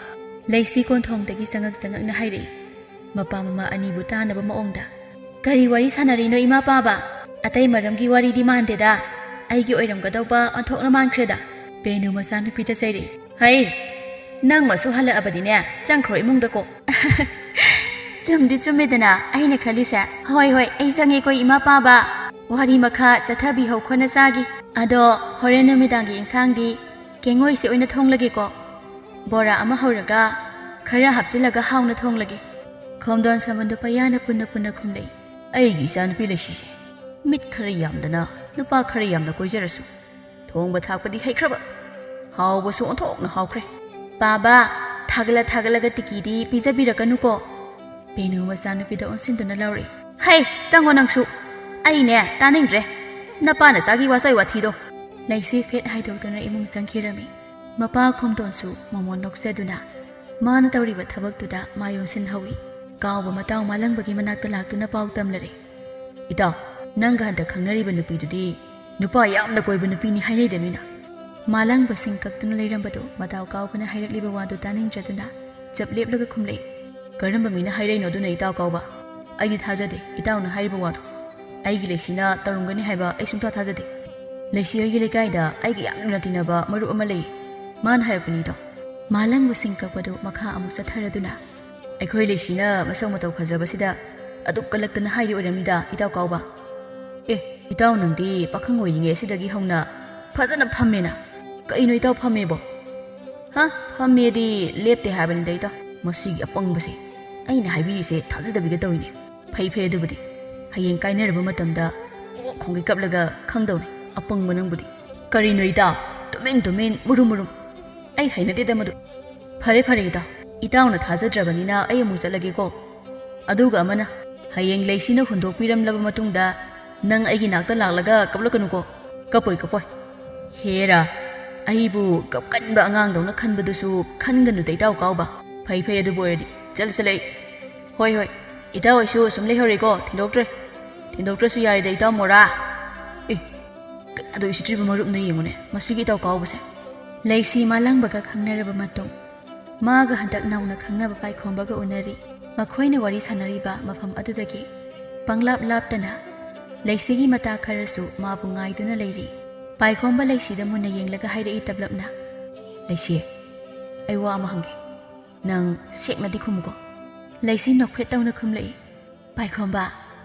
ꯂꯩꯁꯤ ꯀꯣꯟꯊꯣꯡꯗꯒꯤ ꯆꯉꯛ ꯆꯉꯛꯅ ꯍꯥꯏꯔꯛꯏ, ꯃꯄꯥ ꯃꯃꯥ ꯑꯅꯤꯕꯨ ꯇꯥꯅꯕ ꯃꯑꯣꯡꯗ꯫ "ꯀꯔꯤ ꯋꯥꯔꯤ ꯁꯥꯟꯅꯔꯤꯅꯣ ꯏꯃꯥ ꯄꯥꯕ? ꯑꯇꯩ ꯃꯔꯝꯒꯤ ꯋꯥꯔꯤꯗꯤ ꯃꯥꯟꯗꯦꯗ, ꯑꯩꯒꯤ ꯑꯣꯏꯔꯝꯒꯗꯧꯕ ꯑꯣꯟꯊꯣꯛꯅ ꯃꯥꯟꯈ꯭ꯔꯦꯗ"꯫ ꯄꯦꯅꯨ ꯃꯆꯥꯅꯨꯄꯤꯗ ꯆꯩꯔꯛꯏ꯫ "ꯍꯩ, ꯅꯪ ꯃꯁꯨ ꯍꯜꯂꯛꯑꯕꯗꯤꯅꯦ, ꯆꯪꯈ꯭ꯔꯣ ꯏꯃꯨꯡꯗꯀꯣ"꯫ ꯆꯨꯝꯗꯤ ꯆꯨꯝꯃꯦꯗꯅ ꯑꯩꯅ ꯈꯜꯂꯤꯁꯦ꯫ "ꯍꯣꯏ ꯍꯣꯏ, ꯑꯩ ꯆꯪꯉꯦꯀꯣ ꯏꯃꯥ ꯄꯥꯕ꯫ ꯋꯥꯔꯤ ꯃꯈꯥ ꯆꯠꯊꯕꯤꯍꯧꯈꯣ ꯅꯆꯥꯒꯤ꯫ ꯑꯗꯣ ꯍꯣꯔꯦꯟ ꯅꯨꯃꯤꯗꯥꯡꯒꯤ ꯏꯟꯁꯥꯡꯗꯤ ꯀꯦꯡꯉꯣꯏꯁꯦ ꯑꯣꯏꯅ ꯊꯣꯡꯂꯒꯦꯀꯣ꯫ ꯕꯣꯔꯥ ꯑꯃ ꯍꯧꯔꯒ ꯈꯔ ꯍꯥꯞꯆꯤꯜꯂꯒ ꯍꯥꯎꯅ ꯊꯣꯡꯂꯒꯦ"꯫ ꯈꯣꯝꯗꯣꯟ ꯁꯃꯟꯗꯨ ꯄꯩꯌꯥꯅ ꯄꯨꯟꯅ ꯄꯨꯟꯅ ꯈꯨꯝꯂꯛꯏ꯫ ꯑꯩꯒꯤ ꯏꯆꯥꯅꯨꯄꯤ ꯂꯩꯁꯤꯁꯦ ꯃꯤꯠ ꯈꯔ ꯌꯥꯝꯗꯅ ꯅꯨꯄꯥ ꯈꯔ ꯌꯥꯝꯅ ꯀꯣꯏꯖꯔꯁꯨ ꯊꯣꯡꯕ ꯊꯥꯛꯄꯗꯤ ꯍꯩꯈ꯭ꯔꯕ, ꯍꯥꯎꯕꯁꯨ ꯑꯣꯟꯊꯣꯛꯅ ꯍꯥꯎꯈ꯭ꯔꯦ꯫ "ꯄꯥꯕ, ꯊꯥꯒꯠꯂ ꯊꯥꯒꯠꯂꯒ ꯇꯤꯀꯤꯗꯤ ꯄꯤꯖꯕꯤꯔꯛꯀꯅꯨꯀꯣ"꯫ ꯄꯦꯅꯨ ꯃꯆꯥꯅꯨꯄꯤꯗ ꯑꯣꯟꯁꯤꯟꯗꯨꯅ ꯂꯧꯔꯛꯏ꯫ "ꯍꯩ, ꯆꯪꯉꯣ ꯅꯪꯁꯨ꯫ ꯑꯩꯅꯦ ꯇꯥꯅꯤꯡꯗ꯭ꯔꯦ ꯅꯄꯥꯅ ꯆꯥꯒꯤ ꯋꯥꯆꯣꯏ ꯋꯥꯊꯤꯗꯣ"꯫ ꯂꯩꯁꯤ ꯐꯦꯠ ꯍꯥꯏꯗꯣꯛꯇꯨꯅ ꯏꯃꯨꯡ ꯆꯪꯈꯤꯔꯝꯃꯤ꯫ ꯃꯄꯥ ꯈꯣꯝꯗꯣꯟꯁꯨ ꯃꯃꯣꯟ ꯅꯣꯛꯆꯗꯨꯅ ꯃꯥꯅ ꯇꯧꯔꯤꯕ ꯊꯕꯛꯇꯨꯗ ꯃꯥꯏ ꯑꯣꯟꯁꯤꯟꯍꯧꯏ꯫ ꯀꯥꯎꯕ ꯃꯇꯥꯎ ꯃꯥꯂꯪꯕꯒꯤ ꯃꯅꯥꯛꯇ ꯂꯥꯛꯇꯨꯅ ꯄꯥꯎ ꯇꯝꯂꯔꯦ꯫ "ꯏꯇꯥꯎ, ꯅꯪꯒ ꯍꯟꯗꯛ ꯈꯪꯅꯔꯤꯕ ꯅꯨꯄꯤꯗꯨꯗꯤ ꯅꯨꯄꯥ ꯌꯥꯝꯅ ꯀꯣꯏꯕ ꯅꯨꯄꯤꯅꯤ ꯍꯥꯏꯅꯩꯗ ꯃꯤꯅ"꯫ ꯃꯥꯂꯪꯕ ꯁꯤꯡ ꯀꯛꯇꯨꯅ ꯂꯩꯔꯝꯕꯗꯨ ꯃꯇꯥꯎ ꯀꯥꯎꯕꯅ ꯍꯥꯏꯔꯛꯂꯤꯕ ꯋꯥꯗꯨ ꯇꯥꯅꯤꯡꯗ꯭ꯔꯗꯨꯅ ꯆꯞ ꯂꯦꯞꯂꯒ ꯈꯨꯝꯂꯛꯏ꯫ "ꯀꯔꯝꯕ ꯃꯤꯅ ꯍꯥꯏꯔꯛꯏꯅꯣ ꯑꯗꯨꯅ ꯏꯇꯥꯎ ꯀꯥꯎꯕ? ꯑꯩꯗꯤ ꯊꯥꯖꯗꯦ ꯏꯇꯥꯎꯅ ꯍꯥꯏꯔꯤꯕ ꯋꯥꯗꯣ꯫ ꯑꯩꯒꯤ ꯂꯩꯁꯤꯅ ꯇꯧꯔꯝꯒꯅꯤ ꯍꯥꯏꯕ ꯑꯩ ꯁꯨꯡꯊꯥ ꯊꯥꯖꯗꯦ꯫ ꯂꯩꯁꯤ ꯍꯣꯏꯒꯤ ꯂꯩꯀꯥꯏꯗ ꯑꯩꯒ ꯌꯥꯝ ꯂꯨꯅ ꯇꯤꯟꯅꯕ ꯃꯔꯨꯞ ꯑꯃ ꯂꯩ, ꯃꯥꯅ ꯍꯥꯏꯔꯛꯄꯅꯤ ꯏꯇꯥꯎ"꯫ ꯃꯥꯂꯪꯕ ꯁꯤꯡ ꯀꯛꯄꯗꯨ ꯃꯈꯥ ꯑꯃꯨꯛ ꯆꯠꯊꯔꯗꯨꯅ, "ꯑꯩꯈꯣꯏ ꯂꯩꯁꯤꯅ ꯃꯁꯛ ꯃꯇꯧ ꯐꯖꯕꯁꯤꯗ ꯑꯗꯨꯛ ꯀꯜꯂꯛꯇꯅ ꯍꯥꯏꯔꯤ ꯑꯣꯏꯔꯝꯅꯤꯗ ꯏꯇꯥꯎ ꯀꯥꯎꯕ꯫ ꯑꯦ, ꯏꯇꯥꯎ ꯅꯪꯗꯤ ꯄꯥꯈꯪ ꯑꯣꯏꯔꯤꯉꯩ ꯑꯁꯤꯗꯒꯤ ꯍꯧꯅ ꯐꯖꯅ ꯐꯝꯃꯦꯅ꯫ ꯀꯩꯅꯣ ꯏꯇꯥꯎ ꯐꯝꯃꯦꯕꯣ?" "ꯍꯥ? ꯐꯝꯃꯦꯗꯤ ꯂꯦꯞꯇꯦ ꯍꯥꯏꯕꯅꯤꯗ ꯏꯇꯥꯎ꯫ ꯃꯁꯤꯒꯤ ꯑꯄꯪꯕꯁꯦ꯫ ꯑꯩꯅ ꯍꯥꯏꯕꯤꯔꯤꯁꯦ ꯊꯥꯖꯗꯕꯤꯒ ꯇꯧꯏꯅꯦ꯫ ꯐꯩ ꯐꯩ ꯑꯗꯨꯕꯨꯗꯤ꯫ ꯍꯌꯦꯡ ꯀꯥꯏꯅꯔꯕ ꯃꯇꯝꯗ ꯏꯅꯣꯛ ꯈꯣꯡꯒꯩ ꯀꯞꯂꯒ ꯈꯪꯗꯧꯅꯦ ꯑꯄꯪꯕ ꯅꯪꯕꯨꯗꯤ"꯫ "ꯀꯔꯤꯅꯣ ꯏꯇꯥꯎ? ꯇꯨ ꯇꯨꯃꯤꯟ ꯇꯨꯃꯤꯟ, ꯃꯨꯔꯨꯝ ꯃꯨꯔꯨꯝ꯫ ꯑꯩ ꯍꯩꯅꯗꯦꯗ ꯃꯗꯨ꯫ ꯐꯔꯦ ꯐꯔꯦ ꯏꯇꯥꯎ, ꯏꯇꯥꯎꯅ ꯊꯥꯖꯗ꯭ꯔꯕꯅꯤꯅ ꯑꯩ ꯑꯃꯨꯛ ꯆꯠꯂꯒꯦꯀꯣ꯫ ꯑꯗꯨꯒ ꯑꯃꯅ, ꯍꯌꯦꯡ ꯂꯩꯁꯤꯅ ꯍꯨꯟꯗꯣꯛꯄꯤꯔꯝꯂꯕ ꯃꯇꯨꯡꯗ ꯅꯪ ꯑꯩꯒꯤ ꯅꯥꯛꯇ ꯂꯥꯛꯂꯒ ꯀꯞꯂꯛꯀꯅꯨꯀꯣ꯫ ꯀꯞꯄꯣꯏ ꯀꯞꯄꯣꯏ꯫ ꯍꯦꯔꯥ, ꯑꯩꯕꯨ ꯀꯞꯀꯟꯕ ꯑꯉꯥꯡꯗꯧꯅ ꯈꯟꯕꯗꯨꯁꯨ ꯈꯟꯒꯅꯨꯗ ꯏꯇꯥꯎ ꯀꯥꯎꯕ꯫ ꯐꯩ ꯐꯩ, ꯑꯗꯨꯕꯨ ꯑꯣꯏꯔꯗꯤ ꯆꯠꯂꯁꯤ ꯂꯩ꯫ ꯍꯣꯏ ꯍꯣꯏ, ꯏꯇꯥꯎ ꯑꯩꯁꯨ ꯁꯨꯝ ꯂꯩꯍꯧꯔꯦꯀꯣ, ꯊꯤꯟꯗꯣꯛꯇ꯭ꯔꯦ꯫ ꯊꯤꯟꯗꯣꯛꯇ꯭ꯔꯁꯨ ꯌꯥꯔꯦꯗ ꯏꯇꯥꯎ ꯃꯣꯔꯥ꯫ ꯑꯦ, ꯀꯅꯥꯗꯣ ꯎꯁꯤꯠꯇ꯭ꯔꯤꯕ ꯃꯔꯨꯞꯅ ꯌꯦꯡꯉꯨꯅꯦ ꯃꯁꯤꯒꯤ ꯏꯇꯥꯎ ꯀꯥꯎꯕꯁꯦ꯫ ꯂꯩꯁꯤ ꯃꯥꯂꯪꯕꯒ ꯈꯪꯅꯔꯕ ꯃꯇꯨꯡ ꯃꯥꯒ ꯍꯟꯗꯛ ꯅꯧꯅ ꯈꯪꯅꯕ ꯄꯥꯏꯈꯣꯝꯕꯒ ꯎꯅꯔꯤ꯫ ꯃꯈꯣꯏꯅ ꯋꯥꯔꯤ ꯁꯥꯟꯅꯔꯤꯕ ꯃꯐꯝ ꯑꯗꯨꯗꯒꯤ ꯄꯪꯂꯥꯞ ꯂꯥꯞꯇꯅ ꯂꯩꯁꯤꯒꯤ ꯃꯇꯥ ꯈꯔꯁꯨ ꯃꯥꯕꯨ ꯉꯥꯏꯗꯨꯅ ꯂꯩꯔꯤ꯫ ꯄꯥꯏꯈꯣꯝꯕ ꯂꯩꯁꯤꯗ ꯃꯨꯟꯅ ꯌꯦꯡꯂꯒ ꯍꯥꯏꯔꯛꯏ ꯇꯞꯂꯞꯅ, "ꯂꯩꯁꯤ, ꯑꯩ ꯋꯥ ꯑꯃ ꯍꯪꯒꯦ꯫ ꯅꯪ ꯁꯦꯡꯅꯗꯤ ꯈꯨꯝꯃꯨꯀꯣ꯫" ꯂꯩꯁꯤ ꯅꯣꯛꯐꯦꯠ ꯇꯧꯅ ꯈꯨꯝꯂꯛꯏ, "ꯄꯥꯏꯈꯣꯝꯕ,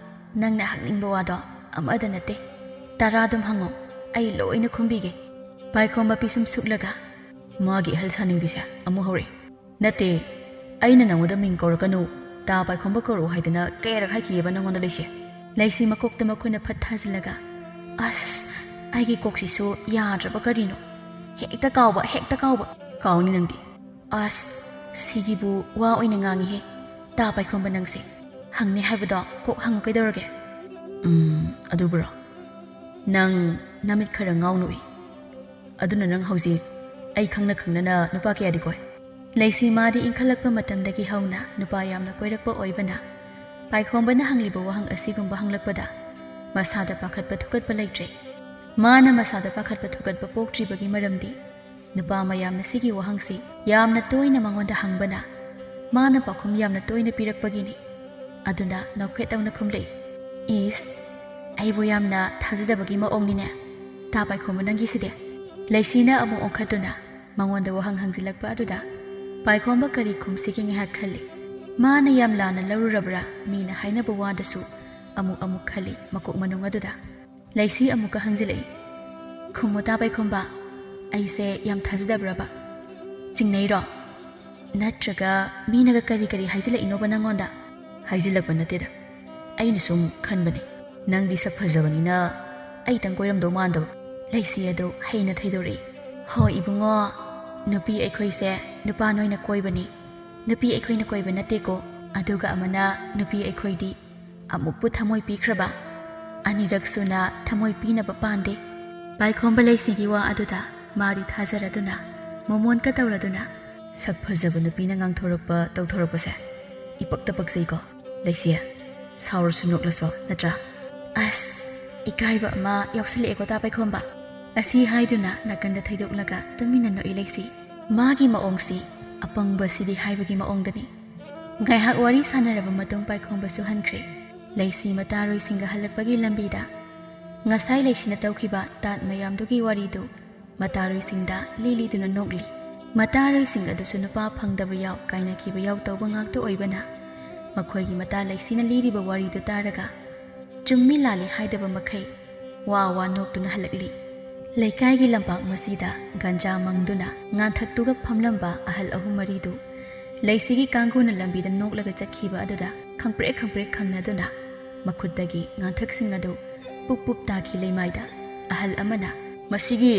ꯅꯪꯅ ꯍꯪꯅꯤꯡꯕ ꯋꯥꯗꯣ ꯑꯃꯗ ꯅꯠꯇꯦ, ꯇꯔꯥ ꯑꯗꯨꯝ ꯍꯪꯉꯣ, ꯑꯩ ꯂꯣꯏꯅ ꯈꯨꯝꯕꯤꯒꯦ꯫" ꯄꯥꯏꯈꯣꯝꯕ ꯄꯤꯁꯨꯝ ꯁꯨꯛꯂꯒ, "ꯃꯥꯒꯤ ꯑꯍꯜ ꯁꯥꯅꯤꯡꯕꯤꯁꯦ ꯑꯃꯨꯛ ꯍꯧꯔꯛꯑꯦ꯫ ꯅꯠꯇꯦ, ꯑꯩꯅ ꯅꯉꯣꯟꯗ ꯃꯤꯡ ꯀꯧꯔꯛꯀꯅꯨ, ꯇꯥ ꯄꯥꯏꯈꯣꯝꯕ ꯀꯧꯔꯛꯎ ꯍꯥꯏꯗꯅ ꯀꯌꯥꯔꯛ ꯍꯥꯏꯈꯤꯑꯕ ꯅꯉꯣꯟꯗ, ꯂꯩꯁꯤ?" ꯂꯩꯁꯤ ꯃꯀꯣꯛꯇ ꯃꯈꯨꯠꯅ ꯐꯠ ꯊꯥꯖꯤꯜꯂꯒ, "ꯑꯁ, ꯑꯩꯒꯤ ꯀꯣꯛꯁꯤꯁꯨ ꯌꯥꯗ꯭ꯔꯕ ꯀꯔꯤꯅꯣ? ꯍꯦꯛꯇ ꯀꯥꯎꯕ, ꯍꯦꯛꯇ ꯀꯥꯎꯕ꯫ ꯀꯥꯎꯅꯤ ꯅꯪꯗꯤ꯫ ꯑꯁ, ꯁꯤꯒꯤꯕꯨ ꯋꯥ ꯑꯣꯏꯅ ꯉꯥꯡꯉꯤꯍꯦ꯫ ꯇꯥ ꯄꯥꯏꯈꯣꯝꯕ ꯅꯪꯁꯦ꯫ ꯍꯪꯅꯤ ꯍꯥꯏꯕꯗꯣ ꯀꯣꯛ ꯍꯪꯉꯨ ꯀꯩꯗꯧꯔꯒꯦ?" "ꯎꯝ, ꯑꯗꯨꯕꯨꯔꯣ? ꯅꯪ ꯅꯃꯤꯠ ꯈꯔ ꯉꯥꯎꯅ ꯎꯏ꯫ ꯑꯗꯨꯅ ꯅꯪ ꯍꯧꯖꯤꯛ ꯑꯩ ꯈꯪꯅ ꯈꯪꯅꯅ ꯅꯨꯄꯥ ꯀꯌꯥꯗꯤ ꯀꯣꯏ?" ꯂꯩꯁꯤ ꯃꯥꯗꯤ ꯏꯟꯈꯠꯂꯛꯄ ꯃꯇꯝꯗꯒꯤ ꯍꯧꯅ ꯅꯨꯄꯥ ꯌꯥꯝꯅ ꯀꯣꯏꯔꯛꯄ ꯑꯣꯏꯕꯅ ꯄꯥꯏꯈꯣꯝꯕꯅ ꯍꯪꯂꯤꯕ ꯋꯥꯍꯪ ꯑꯁꯤꯒꯨꯝꯕ ꯍꯪꯂꯛꯄꯗ ꯃꯁꯥꯗ ꯄꯥꯈꯠꯄ ꯊꯨꯀꯠꯄ ꯂꯩꯇ꯭ꯔꯦ꯫ ꯃꯥꯅ ꯃꯁꯥꯗ ꯄꯥꯈꯠꯄ ꯊꯨꯀꯠꯄ ꯄꯣꯛꯇ꯭ꯔꯤꯕꯒꯤ ꯃꯔꯝꯗꯤ ꯅꯨꯄꯥ ꯃꯌꯥꯝꯅ ꯁꯤꯒꯤ ꯋꯥꯍꯪꯁꯤ ꯌꯥꯝꯅ ꯇꯣꯏꯅ ꯃꯉꯣꯟꯗ ꯍꯪꯕꯅ ꯃꯥꯅ ꯄꯥꯎꯈꯨꯝ ꯌꯥꯝꯅ ꯇꯣꯏꯅ ꯄꯤꯔꯛꯄꯒꯤꯅꯤ꯫ ꯑꯗꯨꯅ ꯅꯣꯛꯐꯦꯠ ꯇꯧꯅ ꯈꯨꯝꯂꯛꯏ, "ꯏꯁ, ꯑꯩꯕꯨ ꯌꯥꯝꯅ ꯊꯥꯖꯗꯕꯒꯤ ꯃꯑꯣꯡꯅꯤꯅꯦ, ꯇꯥ ꯄꯥꯏꯈꯣꯝꯕ ꯅꯪꯒꯤꯁꯤꯗꯤ?" ꯂꯩꯁꯤꯅ ꯑꯃꯨꯛ ꯑꯣꯟꯈꯠꯇꯨꯅ ꯃꯉꯣꯟꯗ ꯋꯥꯍꯪ ꯍꯪꯖꯤꯜꯂꯛꯄ ꯑꯗꯨꯗ ꯄꯥꯏꯈꯣꯝꯕ ꯀꯔꯤ ꯈꯨꯝꯁꯤꯒꯦ ꯉꯥꯏꯍꯥꯛ ꯈꯜꯂꯤ꯫ ꯃꯥꯅ ꯌꯥꯝ ꯂꯥꯟꯅ ꯂꯧꯔꯨꯔꯕ꯭ꯔꯥ ꯃꯤꯅ ꯍꯥꯏꯅꯕ ꯋꯥꯗꯁꯨ ꯑꯃꯨꯛ ꯑꯃꯨꯛ ꯈꯜꯂꯤ ꯃꯀꯣꯛ ꯃꯅꯨꯡ ꯑꯗꯨꯗ꯫ ꯂꯩꯁꯤ ꯑꯃꯨꯛꯀ ꯍꯪꯖꯤꯜꯂꯛꯏ, "ꯈꯨꯝꯃꯨ ꯇꯥ ꯄꯥꯏꯈꯣꯝꯕ, ꯑꯩꯁꯦ ꯌꯥꯝ ꯊꯥꯖꯗꯕ꯭ꯔꯕ? ꯆꯤꯡꯅꯩꯔꯣ? ꯅꯠꯇ꯭ꯔꯒ ꯃꯤꯅꯒ ꯀꯔꯤ ꯀꯔꯤ ꯍꯥꯏꯖꯤꯜꯂꯛꯏꯅꯣꯕ ꯅꯪꯉꯣꯟꯗ?" "ꯍꯥꯏꯖꯤꯜꯂꯛꯄ ꯅꯠꯇꯦꯗ, ꯑꯩꯅ ꯁꯨꯝ ꯈꯟꯕꯅꯦ, ꯅꯪꯗꯤ ꯁꯛ ꯐꯖꯕꯅꯤꯅ ꯑꯩꯇꯪ ꯀꯣꯏꯔꯝꯗꯧ ꯃꯥꯟꯗꯕ꯫" ꯂꯩꯁꯤ ꯑꯗꯨ ꯍꯩꯅ ꯊꯩꯗꯣꯔꯛꯏ꯫ "ꯍꯣ ꯏꯕꯨꯡꯉꯣ, ꯅꯨꯄꯤ ꯑꯩꯈꯣꯏꯁꯦ ꯅꯨꯄꯥ ꯅꯣꯏꯅ ꯀꯣꯏꯕꯅꯤ, ꯅꯨꯄꯤ ꯑꯩꯈꯣꯏꯅ ꯀꯣꯏꯕ ꯅꯠꯇꯦꯀꯣ꯫ ꯑꯗꯨꯒ ꯑꯃꯅ, ꯅꯨꯄꯤ ꯑꯩꯈꯣꯏꯗꯤ ꯑꯃꯨꯛꯄꯨ ꯊꯃꯣꯏ ꯄꯤꯈ꯭ꯔꯕ, ꯑꯅꯤꯔꯛ ꯁꯨꯅ ꯊꯃꯣꯏ ꯄꯤꯅꯕ ꯄꯥꯟꯗꯦ"꯫ ꯄꯥꯏꯈꯣꯝꯕ ꯂꯩꯁꯤꯒꯤ ꯋꯥ ꯑꯗꯨꯗ ꯃꯥꯗꯤ ꯊꯥꯖꯔꯗꯨꯅ, ꯃꯣꯃꯣꯟꯀ ꯇꯧꯔꯗꯨꯅ, "ꯁꯛ ꯐꯖꯕ ꯅꯨꯄꯤꯅ ꯉꯥꯡꯊꯣꯔꯛꯄ ꯇꯧꯊꯣꯔꯛꯄꯁꯦ ꯏꯄꯛꯇ ꯄꯛꯆꯩꯀꯣ꯫ ꯂꯩꯁꯤ, ꯁꯥꯎꯔꯁꯨ ꯅꯣꯛꯂꯁꯨ, ꯅꯠꯇ꯭ꯔꯥ?" "ꯑꯁ, ꯏꯀꯥꯏꯕ ꯑꯃ ꯌꯥꯎꯁꯜꯂꯛꯑꯦꯀꯣ ꯇꯥ ꯄꯥꯏꯈꯣꯝꯕ"꯫ ꯑꯁꯤ ꯍꯥꯏꯗꯨꯅ ꯅꯥꯀꯟꯗ ꯊꯩꯗꯣꯛꯂꯒ ꯇꯨꯃꯤꯟꯅ ꯅꯣꯛꯏ ꯂꯩꯁꯤ꯫ ꯃꯥꯒꯤ ꯃꯑꯣꯡꯁꯤ ꯑꯄꯪꯕꯁꯤꯗꯤ ꯍꯥꯏꯕꯒꯤ ꯃꯑꯣꯡꯗꯅꯤ꯫ ꯉꯥꯏꯍꯥꯛ ꯋꯥꯔꯤ ꯁꯥꯟꯅꯔꯕ ꯃꯇꯨꯡ ꯄꯥꯏꯈꯣꯝꯕꯁꯨ ꯍꯟꯈ꯭ꯔꯦ꯫ ꯂꯩꯁꯤ ꯃꯇꯥꯔꯣꯏꯁꯤꯡꯒ ꯍꯜꯂꯛꯄꯒꯤ ꯂꯝꯕꯤꯗ ꯉꯁꯥꯏ ꯂꯩꯁꯤꯅ ꯇꯧꯈꯤꯕ ꯇꯥꯠ ꯃꯌꯥꯝꯗꯨꯒꯤ ꯋꯥꯔꯤꯗꯨ ꯃꯇꯥꯔꯣꯏꯁꯤꯡꯗ ꯂꯤ ꯂꯤꯗꯨꯅ ꯅꯣꯛꯂꯤ꯫ ꯃꯇꯥꯔꯣꯏꯁꯤꯡ ꯑꯗꯨꯁꯨ ꯅꯨꯄꯥ ꯐꯪꯗꯕ ꯌꯥꯎ, ꯀꯥꯏꯅꯈꯤꯕ ꯌꯥꯎ ꯇꯧꯕ ꯉꯥꯛꯇ ꯑꯣꯏꯕꯅ, ꯃꯈꯣꯏꯒꯤ ꯃꯇꯥ ꯂꯩꯁꯤꯅ ꯂꯤꯔꯤꯕ ꯋꯥꯔꯤꯗꯨ ꯇꯥꯔꯒ ꯆꯨꯝꯃꯤ ꯂꯥꯜꯂꯤ ꯍꯥꯏꯗꯕ ꯃꯈꯩ ꯋꯥ ꯋꯥ ꯅꯣꯛꯇꯨꯅ ꯍꯜꯂꯛꯂꯤ꯫ ꯂꯩꯀꯥꯏꯒꯤ ꯂꯝꯄꯥꯛ ꯃꯁꯤꯗ ꯒꯟꯖꯥ ꯃꯪꯗꯨꯅ ꯉꯥꯟꯊꯛꯇꯨꯒ ꯐꯝꯂꯝꯕ ꯑꯍꯜ ꯑꯍꯨꯝ ꯃꯔꯤꯗꯨ ꯂꯩꯁꯤꯒꯤ ꯀꯥꯡꯒꯨꯅ ꯂꯝꯕꯤꯗ ꯅꯣꯛꯂꯒ ꯆꯠꯈꯤꯕ ꯑꯗꯨꯗ ꯈꯪꯄ꯭ꯔꯦꯛ ꯈꯪꯄ꯭ꯔꯦꯛ ꯈꯪꯅꯗꯨꯅ ꯃꯈꯨꯠꯇꯒꯤ ꯉꯥꯟꯊꯛꯁꯤꯡ ꯑꯗꯨ ꯄꯨꯞ ꯄꯨꯞ ꯇꯥꯈꯤ ꯂꯩꯃꯥꯏꯗ꯫ ꯑꯍꯜ ꯑꯃꯅ, "ꯃꯁꯤꯒꯤ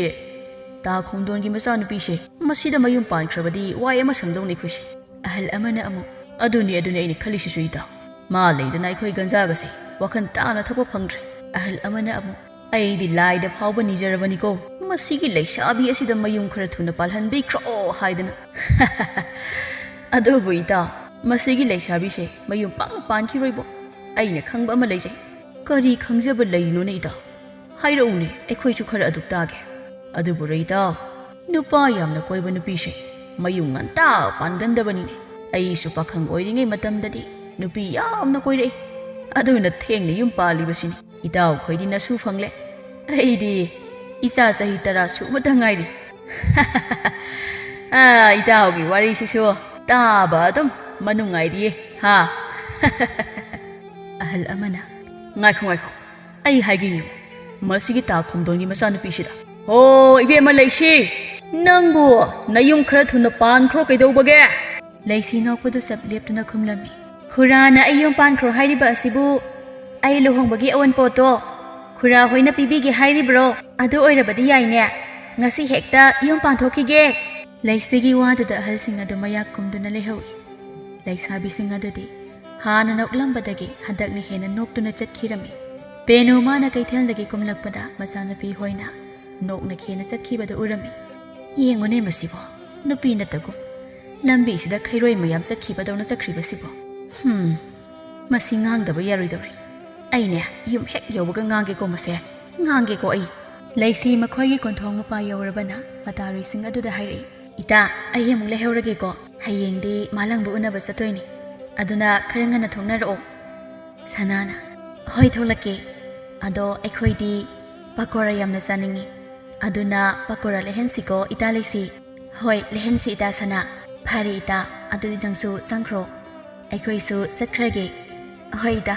ꯇꯥ ꯈꯣꯡꯗꯣꯟꯒꯤ ꯃꯆꯥꯅꯨꯄꯤꯁꯦ, ꯃꯁꯤꯗ ꯃꯌꯨꯝ ꯄꯥꯟꯈ꯭ꯔꯕꯗꯤ ꯋꯥꯏ ꯑꯃ ꯁꯪꯗꯧꯅꯤ ꯑꯩꯈꯣꯏꯁꯦ"꯫ ꯑꯍꯜ ꯑꯃꯅ ꯑꯃꯨꯛ, "ꯑꯗꯨꯅꯤ, ꯑꯗꯨꯅꯤ ꯑꯩꯅ ꯈꯜꯂꯤꯁꯤꯁꯨ ꯏꯇꯥꯎ꯫ ꯃꯥ ꯂꯩꯗꯅ ꯑꯩꯈꯣꯏ ꯒꯟꯖꯥꯒꯁꯦ ꯋꯥꯈꯜ ꯇꯥꯅ ꯊꯛꯄ ꯐꯪꯗ꯭ꯔꯦ"꯫ ꯑꯍꯜ ꯑꯃꯅ ꯑꯃꯨꯛ, "ꯑꯩꯗꯤ ꯂꯥꯏꯗ ꯐꯥꯎꯕ ꯅꯤꯖꯔꯕꯅꯤꯀꯣ, ꯃꯁꯤꯒꯤ ꯂꯩꯁꯥꯕꯤ ꯑꯁꯤꯗ ꯃꯌꯨꯝ ꯈꯔ ꯊꯨꯅ ꯄꯥꯜꯍꯟꯕꯤꯈ꯭ꯔꯣ" ꯍꯥꯏꯗꯅ꯫ "ꯑꯗꯨꯕꯨ ꯏꯇꯥꯎ, ꯃꯁꯤꯒꯤ ꯂꯩꯁꯥꯕꯤꯁꯦ ꯃꯌꯨꯝ ꯄꯥꯛꯅ ꯄꯥꯟꯈꯤꯔꯣꯏꯕꯣ꯫ ꯑꯩꯅ ꯈꯪꯕ ꯑꯃ ꯂꯩꯖꯩ"꯫ "ꯀꯔꯤ ꯈꯪꯖꯕ ꯂꯩꯔꯤꯅꯣꯅꯦ ꯏꯇꯥꯎ? ꯍꯥꯏꯔꯛꯎꯅꯦ, ꯑꯩꯈꯣꯏꯁꯨ ꯈꯔ ꯑꯗꯨꯛ ꯇꯥꯒꯦ"꯫ "ꯑꯗꯨꯕꯨ ꯔꯣꯏ ꯏꯇꯥꯎ, ꯅꯨꯄꯥ ꯌꯥꯝꯅ ꯀꯣꯏꯕ ꯅꯨꯄꯤꯁꯦ ꯃꯌꯨꯝ ꯉꯟꯇꯥ ꯄꯥꯟꯒꯟꯗꯕꯅꯤꯅꯦ꯫ ꯑꯩꯁꯨ ꯄꯥꯈꯪ ꯑꯣꯏꯔꯤꯉꯩ ꯃꯇꯝꯗꯗꯤ ꯅꯨꯄꯤ ꯌꯥꯝꯅ ꯀꯣꯏꯔꯛꯏ꯫ ꯑꯗꯨꯅ ꯊꯦꯡꯅ ꯌꯨꯝ ꯄꯥꯜꯂꯤꯕꯁꯤꯅꯤ꯫ ꯏꯇꯥꯎꯈꯣꯏꯗꯤ ꯅꯁꯨ ꯐꯪꯂꯦ꯫ ꯑꯩꯗꯤ ꯏꯆꯥ ꯆꯍꯤ ꯇꯔꯥ ꯁꯨꯕꯇ ꯉꯥꯏꯔꯤ"꯫ ꯑꯥ, ꯏꯇꯥꯎꯒꯤ ꯋꯥꯔꯤꯁꯤꯁꯨ ꯇꯥꯕ ꯑꯗꯨꯝ ꯃꯅꯨꯡꯉꯥꯏꯔꯤꯌꯦ, ꯍꯥ? ꯑꯍꯜ ꯑꯃꯅ, "ꯉꯥꯏꯈꯣ, ꯉꯥꯏꯈꯣ, ꯑꯩ ꯍꯥꯏꯒꯦ ꯌꯦꯡꯉꯨ, ꯃꯁꯤꯒꯤ ꯇꯥ ꯈꯣꯝꯗꯣꯟꯒꯤ ꯃꯆꯥꯅꯨꯄꯤꯁꯤꯗ"꯫ "ꯍꯣ, ꯏꯕꯦꯝꯃ ꯂꯩꯁꯤ, ꯅꯪꯕꯨ ꯅꯌꯨꯝ ꯈꯔ ꯊꯨꯅ ꯄꯥꯟꯈ꯭ꯔꯣ ꯀꯩꯗꯧꯕꯒꯦ?" ꯂꯩꯁꯤ ꯅꯣꯛꯄꯗꯨ ꯆꯞ ꯂꯦꯞꯇꯨꯅ ꯈꯨꯝꯂꯝꯃꯤ꯫ "ꯈꯨꯔꯥꯅ ꯑꯩ ꯌꯨꯝ ꯄꯥꯟꯈ꯭ꯔꯣ ꯍꯥꯏꯔꯤꯕ ꯑꯁꯤꯕꯨ ꯑꯩ ꯂꯨꯍꯣꯡꯕꯒꯤ ꯑꯑꯣꯟꯄꯣꯠꯇꯣ ꯈꯨꯔꯥ ꯍꯣꯏꯅ ꯄꯤꯕꯤꯒꯦ ꯍꯥꯏꯔꯤꯕ꯭ꯔꯣ? ꯑꯗꯨ ꯑꯣꯏꯔꯕꯗꯤ ꯌꯥꯏꯅꯦ"꯫ ꯉꯁꯤ ꯍꯦꯛꯇ ꯌꯨꯝ ꯄꯥꯟꯊꯣꯛꯈꯤꯒꯦ꯫ ꯂꯩꯁꯤꯒꯤ ꯋꯥꯗꯨꯗ ꯑꯍꯜꯁꯤꯡ ꯑꯗꯨ ꯃꯌꯥꯛ ꯀꯨꯝꯗꯨꯅ ꯂꯩꯍꯧꯏ꯫ ꯂꯩꯁꯥꯕꯤꯁꯤꯡ ꯑꯗꯨꯗꯤ ꯍꯥꯟꯅ ꯅꯣꯛꯂꯝꯕꯗꯒꯤ ꯍꯟꯗꯛꯅ ꯍꯦꯟꯅ ꯅꯣꯛꯇꯨꯅ ꯆꯠꯈꯤꯔꯝꯃꯤ꯫ ꯄꯦꯅꯨ ꯃꯥꯅ ꯀꯩꯊꯦꯜꯗꯒꯤ ꯀꯨꯝꯂꯛꯄꯗ ꯃꯆꯥꯅꯨꯄꯤ ꯍꯣꯏꯅ ꯅꯣꯛꯅ ꯈꯦꯅ ꯆꯠꯈꯤꯕꯗꯨ ꯎꯔꯝꯃꯤ꯫ "ꯌꯦꯡꯉꯨꯅꯦ ꯃꯁꯤꯕꯣ, ꯅꯨꯄꯤ ꯅꯠꯇꯒꯨꯝ ꯂꯝꯕꯤꯁꯤꯗ ꯈꯩꯔꯣꯏ ꯃꯌꯥꯝ ꯆꯠꯈꯤꯕꯗꯧꯅ ꯆꯠꯈ꯭ꯔꯤꯕꯁꯤꯕꯣ꯫ ꯍꯝ, ꯃꯁꯤ ꯉꯥꯡꯗꯕ ꯌꯥꯔꯣꯏꯗꯧꯔꯤ꯫ ꯑꯩꯅꯦ, ꯌꯨꯝ ꯍꯦꯛ ꯌꯧꯕꯒ ꯉꯥꯡꯒꯦꯀꯣ ꯃꯁꯦ, ꯉꯥꯡꯒꯦꯀꯣ ꯑꯩ꯫" ꯂꯩꯁꯤ ꯃꯈꯣꯏꯒꯤ ꯀꯣꯟꯊꯣꯡ ꯃꯄꯥ ꯌꯧꯔꯕꯅ ꯃꯇꯥꯔꯨꯏꯁꯤꯡ ꯑꯗꯨꯗ ꯍꯥꯏꯔꯛꯏ꯫ "ꯏꯇꯥ, ꯑꯩ ꯑꯃꯨꯛ ꯂꯩꯍꯧꯔꯒꯦꯀꯣ꯫ ꯍꯌꯦꯡꯗꯤ ꯃꯥꯂꯪꯕ ꯎꯅꯕ ꯆꯠꯇꯣꯏꯅꯤ꯫ ꯑꯗꯨꯅ ꯈꯔ ꯉꯟꯅ ꯊꯣꯛꯅꯔꯛꯑꯣ꯫" ꯁꯅꯥꯅ, "ꯍꯣꯏ, ꯊꯣꯛꯂꯛꯀꯦ꯫ ꯑꯗꯣ ꯑꯩꯈꯣꯏꯗꯤ ꯄꯀꯣꯔꯥ ꯌꯥꯝꯅ ꯆꯥꯅꯤꯡꯉꯤ꯫ ꯑꯗꯨꯅ ꯄꯀꯣꯔꯥ ꯂꯩꯍꯟꯁꯤꯀꯣ, ꯏꯇꯥ ꯂꯩꯁꯤ?" "ꯍꯣꯏ, ꯂꯩꯍꯟꯁꯤ, ꯏꯇꯥ ꯁꯅꯥ꯫ ꯐꯔꯦ, ꯏꯇꯥ, ꯑꯗꯨꯗꯤ ꯅꯪꯁꯨ ꯆꯪꯈ꯭ꯔꯣ꯫ ꯑꯩꯈꯣꯏꯁꯨ ꯆꯠꯈ꯭ꯔꯒꯦ꯫" "ꯍꯣꯏ, ꯏꯇꯥ꯫"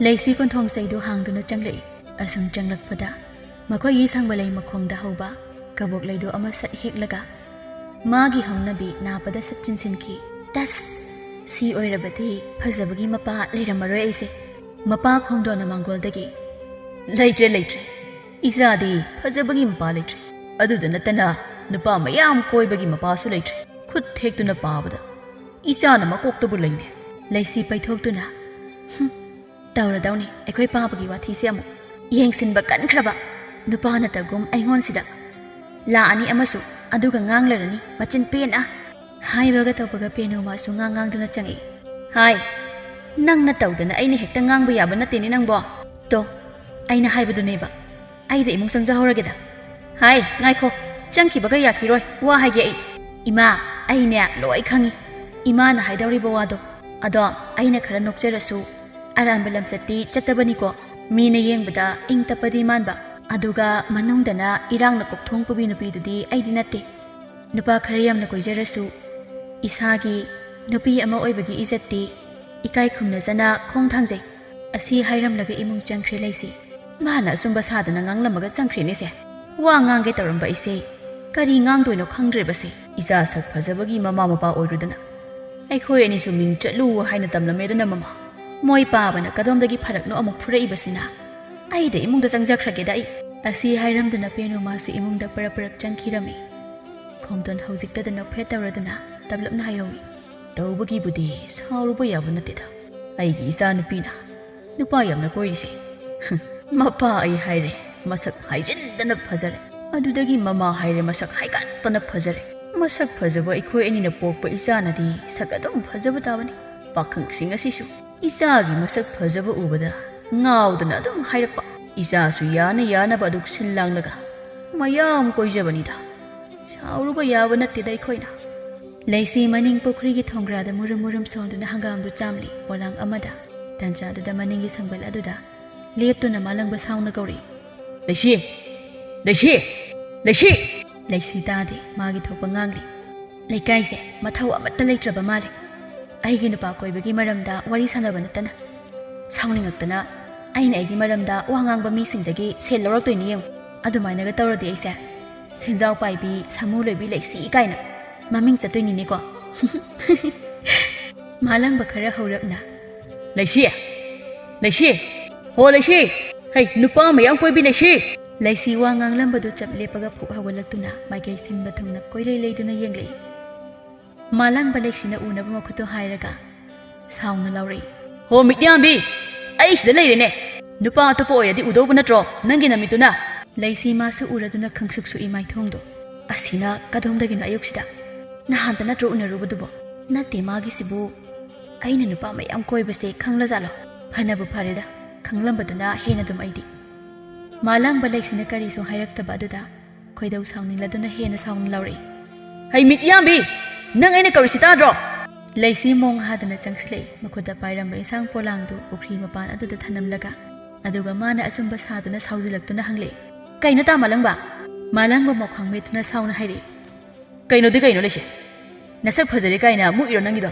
ꯂꯩꯁꯤ ꯀꯣꯟꯊꯣꯡ ꯆꯩꯗꯨ ꯍꯥꯡꯗꯨꯅ ꯆꯪꯂꯛꯏ꯫ ꯑꯁꯨꯝ ꯆꯪꯂꯛꯄꯗ ꯃꯈꯣꯏꯒꯤ ꯁꯪꯕꯂꯩ ꯃꯈꯣꯡꯗ ꯍꯧꯕ ꯀꯕꯣꯛ ꯂꯩꯗꯨ ꯑꯃ ꯁꯠ ꯍꯦꯛꯂꯒ ꯃꯥꯒꯤ ꯍꯧꯅꯕꯤ ꯅꯥꯄꯗ ꯁꯠ ꯆꯤꯟꯁꯤꯟꯈꯤ꯫ "ꯇꯁ! ꯁꯤ ꯑꯣꯏꯔꯕꯗꯤ ꯐꯖꯕꯒꯤ ꯃꯄꯥ ꯂꯩꯔꯝꯃꯔꯣꯏ ꯑꯩꯁꯦ꯫" ꯃꯄꯥ ꯈꯣꯡꯗꯣꯟꯅ ꯃꯥꯡꯒꯣꯜꯗꯒꯤ, "ꯂꯩꯇ꯭ꯔꯦ, ꯂꯩꯇ꯭ꯔꯦ꯫ ꯏꯆꯥꯗꯤ ꯐꯖꯕꯒꯤ ꯃꯄꯥ ꯂꯩꯇ꯭ꯔꯦ꯫ ꯑꯗꯨꯗ ꯅꯠꯇꯅ ꯅꯨꯄꯥ ꯃꯌꯥꯝ ꯀꯣꯏꯕꯒꯤ ꯃꯄꯥꯁꯨ ꯂꯩꯇ꯭ꯔꯦ꯫ ꯈꯨꯠ ꯊꯦꯛꯇꯨꯅ ꯄꯥꯕꯗ ꯏꯆꯥꯅ ꯃꯀꯣꯛꯇꯕꯨ ꯂꯩꯅꯦ꯫" ꯂꯩꯁꯤ ꯄꯩꯊꯣꯛꯇꯨꯅ, "ꯍꯨꯝ, ꯇꯧꯔꯗꯧꯅꯤ ꯑꯩꯈꯣꯏ ꯄꯥꯕꯒꯤ ꯋꯥꯊꯤꯁꯦ ꯑꯃꯨꯛ꯫ ꯌꯦꯡꯁꯤꯟꯕ ꯀꯟꯈ꯭ꯔꯕ ꯅꯨꯄꯥ ꯅꯠꯇꯒꯨꯝ ꯑꯩꯉꯣꯟꯁꯤꯗ꯫ ꯂꯥꯛꯑꯅꯤ ꯑꯃꯁꯨ, ꯑꯗꯨꯒ ꯉꯥꯡꯂꯔꯅꯤ ꯃꯆꯤꯟ ꯄꯦꯟꯅ꯫" ꯍꯥꯏꯕꯒ ꯇꯧꯕꯒ ꯄꯦꯅꯨꯃꯥꯁꯨ ꯉꯥꯡ ꯉꯥꯡꯗꯨꯅ ꯆꯪꯉꯛꯏ꯫ "ꯍꯥꯏ, ꯅꯪꯅ ꯇꯧꯗꯅ ꯑꯩꯅ ꯍꯦꯛꯇ ꯉꯥꯡꯕ ꯌꯥꯕ ꯅꯠꯇꯦꯅꯦ ꯅꯪꯕꯣ꯫ ꯇꯣ, ꯑꯩꯅ ꯍꯥꯏꯕꯗꯨꯅꯦꯕ꯫ ꯑꯩꯗ ꯏꯃꯨꯡ ꯆꯪꯖꯍꯧꯔꯒꯦꯗ꯫" "ꯍꯥꯏ, ꯉꯥꯏꯈꯣ, ꯆꯪꯈꯤꯕꯒ ꯌꯥꯈꯤꯔꯣꯏ, ꯋꯥ ꯍꯥꯏꯒꯦ ꯑꯩ꯫" "ꯏꯃꯥ, ꯑꯩꯅꯦ ꯂꯣꯏ ꯈꯪꯉꯤ꯫ ꯏꯃꯥꯅ ꯍꯥꯏꯗꯧꯔꯤꯕ ꯋꯥꯗꯣ꯫ ꯑꯗꯣ ꯑꯩꯅ ꯈꯔ ꯅꯣꯛꯆꯔꯁꯨ ꯑꯔꯥꯟꯕ ꯂꯝꯆꯠꯇꯤ ꯆꯠꯇꯕꯅꯤꯀꯣ꯫ ꯃꯤꯅ ꯌꯦꯡꯕꯗ ꯏꯪ ꯇꯞꯄꯗꯤ ꯃꯥꯟꯕ, ꯑꯗꯨꯒ ꯃꯅꯨꯡꯗꯅ ꯏꯔꯥꯡꯅ ꯀꯣꯛꯊꯣꯡ ꯄꯨꯕꯤ ꯅꯨꯄꯤꯗꯨꯗꯤ ꯑꯩꯗꯤ ꯅꯠꯇꯦ꯫ ꯅꯨꯄꯥ ꯈꯔ ꯌꯥꯝꯅ ꯀꯣꯏꯖꯔꯁꯨ ꯏꯁꯥꯒꯤ ꯅꯨꯄꯤ ꯑꯃ ꯑꯣꯏꯕꯒꯤ ꯏꯖꯠꯇꯤ ꯏꯀꯥꯏ ꯈꯨꯝꯅꯖꯅ ꯈꯣꯡ ꯊꯥꯡꯖꯩ꯫" ꯑꯁꯤ ꯍꯥꯏꯔꯝꯂꯒ ꯏꯃꯨꯡ ꯆꯪꯈ꯭ꯔꯦ ꯂꯩꯁꯤ꯫ ꯃꯥꯅ ꯑꯆꯨꯝꯕ ꯁꯥꯗꯅ ꯉꯥꯡꯂꯝꯃꯒ ꯆꯪꯈ꯭ꯔꯦꯅꯦꯁꯦ꯫ ꯋꯥ ꯉꯥꯡꯒꯦ ꯇꯧꯔꯝꯕ ꯑꯩꯁꯦ ꯀꯔꯤ ꯉꯥꯡꯗꯣꯏꯅꯣ ꯈꯪꯗ꯭ꯔꯦꯕꯁꯦ꯫ ꯏꯆꯥ ꯁꯛ ꯐꯖꯕꯒꯤ ꯃꯃꯥ ꯃꯄꯥ ꯑꯣꯏꯔꯨꯗꯅ ꯑꯩꯈꯣꯏ ꯑꯅꯤꯁꯨ ꯃꯤꯡ ꯆꯠꯂꯨ ꯍꯥꯏꯅ ꯇꯝꯂꯝꯃꯦꯗꯅ ꯃꯃꯥ꯫ ꯃꯣꯏ ꯄꯥꯕꯅ ꯀꯗꯣꯝꯗꯒꯤ ꯐꯔꯛꯅꯣ ꯑꯃꯨꯛ ꯐꯨꯔꯛꯏꯕꯁꯤꯅ? ꯑꯩꯗ ꯏꯃꯨꯡꯗ ꯆꯪꯖꯈ꯭ꯔꯒꯦꯗ ꯑꯩ꯫ ꯑꯁꯤ ꯍꯥꯏꯔꯝꯗꯅ ꯄꯦꯅꯨ ꯃꯥꯁꯨ ꯏꯃꯨꯡꯗ ꯄꯔꯞ ꯄꯔꯞ ꯆꯪꯈꯤꯔꯝꯃꯤ꯫ ꯈꯣꯝꯗꯣꯟ ꯍꯧꯖꯤꯛꯇꯗ ꯅꯣꯛꯐꯦꯠ ꯇꯧꯔꯗꯨꯅ ꯇꯞꯂꯞꯅ ꯍꯥꯏꯍꯧꯏ꯫ "ꯇꯧꯕꯒꯤꯕꯨꯗꯤ ꯁꯥꯎꯔꯨꯕ ꯌꯥꯕ ꯅꯠꯇꯦꯗ꯫ ꯑꯩꯒꯤ ꯏꯆꯥꯅꯨꯄꯤꯅ ꯅꯨꯄꯥ ꯌꯥꯝꯅ ꯀꯣꯏꯔꯤꯁꯦ꯫ ꯃꯄꯥ ꯑꯩ ꯍꯥꯏꯔꯦ, ꯃꯁꯛ ꯍꯥꯏꯖꯤꯟꯗꯅ ꯐꯖꯔꯦ꯫ ꯑꯗꯨꯗꯒꯤ ꯃꯃꯥ ꯍꯥꯏꯔꯦ, ꯃꯁꯛ ꯍꯥꯏꯒꯠꯇꯅ ꯐꯖꯔꯦ꯫ ꯃꯁꯛ ꯐꯖꯕ ꯑꯩꯈꯣꯏ ꯑꯅꯤꯅ ꯄꯣꯛꯄ ꯏꯆꯥꯅꯗꯤ ꯁꯛ ꯑꯗꯨꯝ ꯐꯖꯕ ꯇꯥꯕꯅꯤ꯫ ꯄꯥꯈꯪꯁꯤꯡ ꯑꯁꯤꯁꯨ ꯏꯆꯥꯒꯤ ꯃꯁꯛ ꯐꯖꯕ ꯎꯕꯗ ꯉꯥꯎꯗꯅ ꯑꯗꯨꯝ ꯍꯥꯏꯔꯛꯄ꯫ ꯏꯆꯥꯁꯨ ꯌꯥꯅ ꯌꯥꯅꯕ ꯑꯗꯨꯛ ꯁꯤꯜ ꯂꯥꯡꯂꯒ ꯃꯌꯥꯝ ꯀꯣꯏꯖꯕꯅꯤꯗ꯫ ꯁꯥꯎꯔꯨꯕ ꯌꯥꯕ ꯅꯠꯇꯦꯗ ꯑꯩꯈꯣꯏꯅ꯫" ꯂꯩꯁꯤ ꯃꯅꯤꯡ ꯄꯨꯈ꯭ꯔꯤꯒꯤ ꯊꯣꯡꯒ꯭ꯔꯥꯗ ꯃꯨꯔꯨꯝ ꯃꯨꯔꯨꯝ ꯁꯣꯟꯗꯨꯅ ꯍꯪꯒꯥꯝꯗꯨ ꯆꯥꯝꯂꯤ꯫ ꯄꯣꯂꯥꯡ ꯑꯃꯗ꯫ ꯇꯟꯖꯥꯗꯨꯗ ꯃꯅꯤꯡꯒꯤ ꯁꯪꯕꯜ ꯑꯗꯨꯗ ꯂꯦꯞꯇꯨꯅ ꯃꯥꯂꯪꯕ ꯁꯥꯎꯅ ꯀꯧꯔꯤ꯫ "ꯂꯩꯁꯤ! ꯂꯩꯁꯤ! ꯂꯩꯁꯤ!" ꯂꯩꯁꯤ ꯇꯥꯗꯦ꯫ ꯃꯥꯒꯤ ꯊꯣꯛꯄ ꯉꯥꯡꯂꯤ꯫ "ꯂꯩꯀꯥꯏꯁꯦ ꯃꯊꯧ ꯑꯃꯠꯇ ꯂꯩꯇ꯭ꯔꯕ ꯃꯥꯜꯂꯦ꯫ ꯑꯩꯒꯤ ꯅꯨꯄꯥ ꯀꯣꯏꯕꯒꯤ ꯃꯔꯝꯗ ꯋꯥꯔꯤ ꯁꯥꯟꯅꯕ ꯅꯠꯇꯅ꯫ ꯁꯥꯎꯅꯤꯡꯉꯛꯇꯅ ꯑꯩꯅ ꯑꯩꯒꯤ ꯃꯔꯝꯗ ꯋꯥ ꯉꯥꯡꯕ ꯃꯤꯁꯤꯡꯗꯒꯤ ꯁꯦꯜ ꯂꯧꯔꯛꯇꯣꯏꯅꯤ ꯌꯦꯡꯉꯨ꯫ ꯑꯗꯨꯃꯥꯏꯅꯒ ꯇꯧꯔꯗꯤ ꯑꯩꯁꯦ ꯁꯦꯟꯖꯥꯎ ꯄꯥꯏꯕꯤ, ꯁꯥꯃꯨ ꯂꯣꯏꯕꯤ ꯂꯩꯁꯤ ꯀꯥꯏꯅ ꯃꯃꯤꯡ ꯆꯠꯇꯣꯏꯅꯤꯅꯦꯀꯣ꯫" ꯃꯥꯂꯪꯕ ꯈꯔ ꯍꯧꯔꯞꯅ, "ꯂꯩꯁꯤ! ꯂꯩꯁꯤ! ꯍꯣ ꯂꯩꯁꯤ! ꯍꯩ, ꯅꯨꯄꯥ ꯃꯌꯥꯝ ꯀꯣꯏꯕꯤ ꯂꯩꯁꯤ!" ꯂꯩꯁꯤ ꯋꯥ ꯉꯥꯡꯂꯝꯕꯗꯨ ꯆꯞ ꯂꯦꯞꯄꯒ ꯐꯨꯛ ꯍꯧꯒꯠꯂꯛꯇꯨꯅ ꯃꯥꯏꯀꯩ ꯁꯤꯟꯕ ꯊꯨꯡꯅ ꯀꯣꯏꯂꯩ ꯂꯩꯗꯨꯅ ꯌꯦꯡꯂꯛꯏ꯫ ꯃꯥꯂꯪꯕ ꯂꯩꯁꯤꯅ ꯎꯅꯕ ꯃꯈꯨꯠꯇꯨ ꯍꯥꯏꯔꯒ ꯁꯥꯎꯅ ꯂꯥꯎꯔꯛꯏ꯫ "ꯍꯣ ꯃꯤꯠꯌꯥꯝꯕꯤ! ꯑꯩ ꯁꯤꯗ ꯂꯩꯔꯦꯅꯦ! ꯅꯨꯄꯥ ꯑꯇꯣꯞꯄ ꯑꯣꯏꯔꯗꯤ ꯎꯗꯧꯕ ꯅꯠꯇ꯭ꯔꯣ ꯅꯪꯒꯤ ꯅꯃꯤꯠꯇꯨꯅ?" ꯂꯩꯁꯤ ꯃꯥꯁꯨ ꯎꯔꯗꯨꯅ ꯈꯪꯁꯨꯛ ꯁꯨꯛꯏ ꯃꯥꯏꯊꯣꯡꯗꯣ꯫ "ꯑꯁꯤꯅ ꯀꯗꯣꯝꯗꯒꯤꯅꯣ ꯑꯌꯨꯛꯁꯤꯗ? ꯅꯍꯥꯟꯇ ꯅꯠꯇ꯭ꯔꯣ ꯎꯅꯔꯨꯕꯗꯨꯕꯣ? ꯅꯠꯇꯦ, ꯃꯥꯒꯤꯁꯤꯕꯨ ꯑꯩꯅ ꯅꯨꯄꯥ ꯃꯌꯥꯝ ꯀꯣꯏꯕꯁꯦ ꯈꯪꯂꯖꯥꯠꯂꯣ? ꯐꯅꯕꯨ ꯐꯔꯦꯗ, ꯈꯪꯂꯝꯕꯗꯨꯅ ꯍꯦꯟꯅ ꯑꯗꯨꯝ ꯑꯩꯗꯤ꯫" ꯃꯥꯂꯪꯕ ꯂꯩꯁꯤꯅ ꯀꯔꯤꯁꯨ ꯍꯥꯏꯔꯛꯇꯕ ꯑꯗꯨꯗ ꯈꯣꯏꯗꯧ ꯁꯥꯎꯅꯤꯡꯂꯗꯨꯅ ꯍꯦꯟꯅ ꯁꯥꯎꯅ ꯂꯥꯎꯔꯛꯏ꯫ "ꯍꯩ ꯃꯤꯠꯌꯥꯝꯕꯤ! ꯅꯪ ꯑꯩꯅ ꯀꯧꯔꯤꯁꯤ ꯇꯥꯗ꯭ꯔꯣ?" ꯂꯩꯁꯤ ꯃꯣꯡ ꯍꯥꯗꯅ ꯆꯪꯁꯤꯜꯂꯛꯏ꯫ ꯃꯈꯨꯠꯇ ꯄꯥꯏꯔꯝꯕ ꯏꯟꯁꯥꯡ ꯄꯣꯂꯥꯡꯗꯨ ꯄꯨꯈ꯭ꯔꯤ ꯃꯄꯥꯟ ꯑꯗꯨꯗ ꯊꯅꯝꯂꯒ꯫ ꯑꯗꯨꯒ ꯃꯥꯅ ꯑꯆꯨꯝꯕ ꯁꯥꯗꯨꯅ ꯁꯥꯎꯖꯤꯜꯂꯛꯇꯨꯅ ꯍꯪꯂꯛꯏ꯫ "ꯀꯩꯅꯣ ꯇꯥ ꯃꯥꯂꯪꯕ?" ꯃꯥꯂꯪꯕ ꯃꯈ꯭ꯋꯥꯡ ꯃꯦꯠꯇꯨꯅ ꯁꯥꯎꯅ ꯍꯥꯏꯔꯛꯏ꯫ "ꯀꯩꯅꯣꯗꯤ ꯀꯩꯅꯣ ꯂꯩꯁꯤ? ꯅꯁꯛ ꯐꯖꯔꯦ ꯀꯥꯏꯅ ꯃꯨꯛꯏꯔꯣ ꯅꯪꯒꯤꯗꯣ?"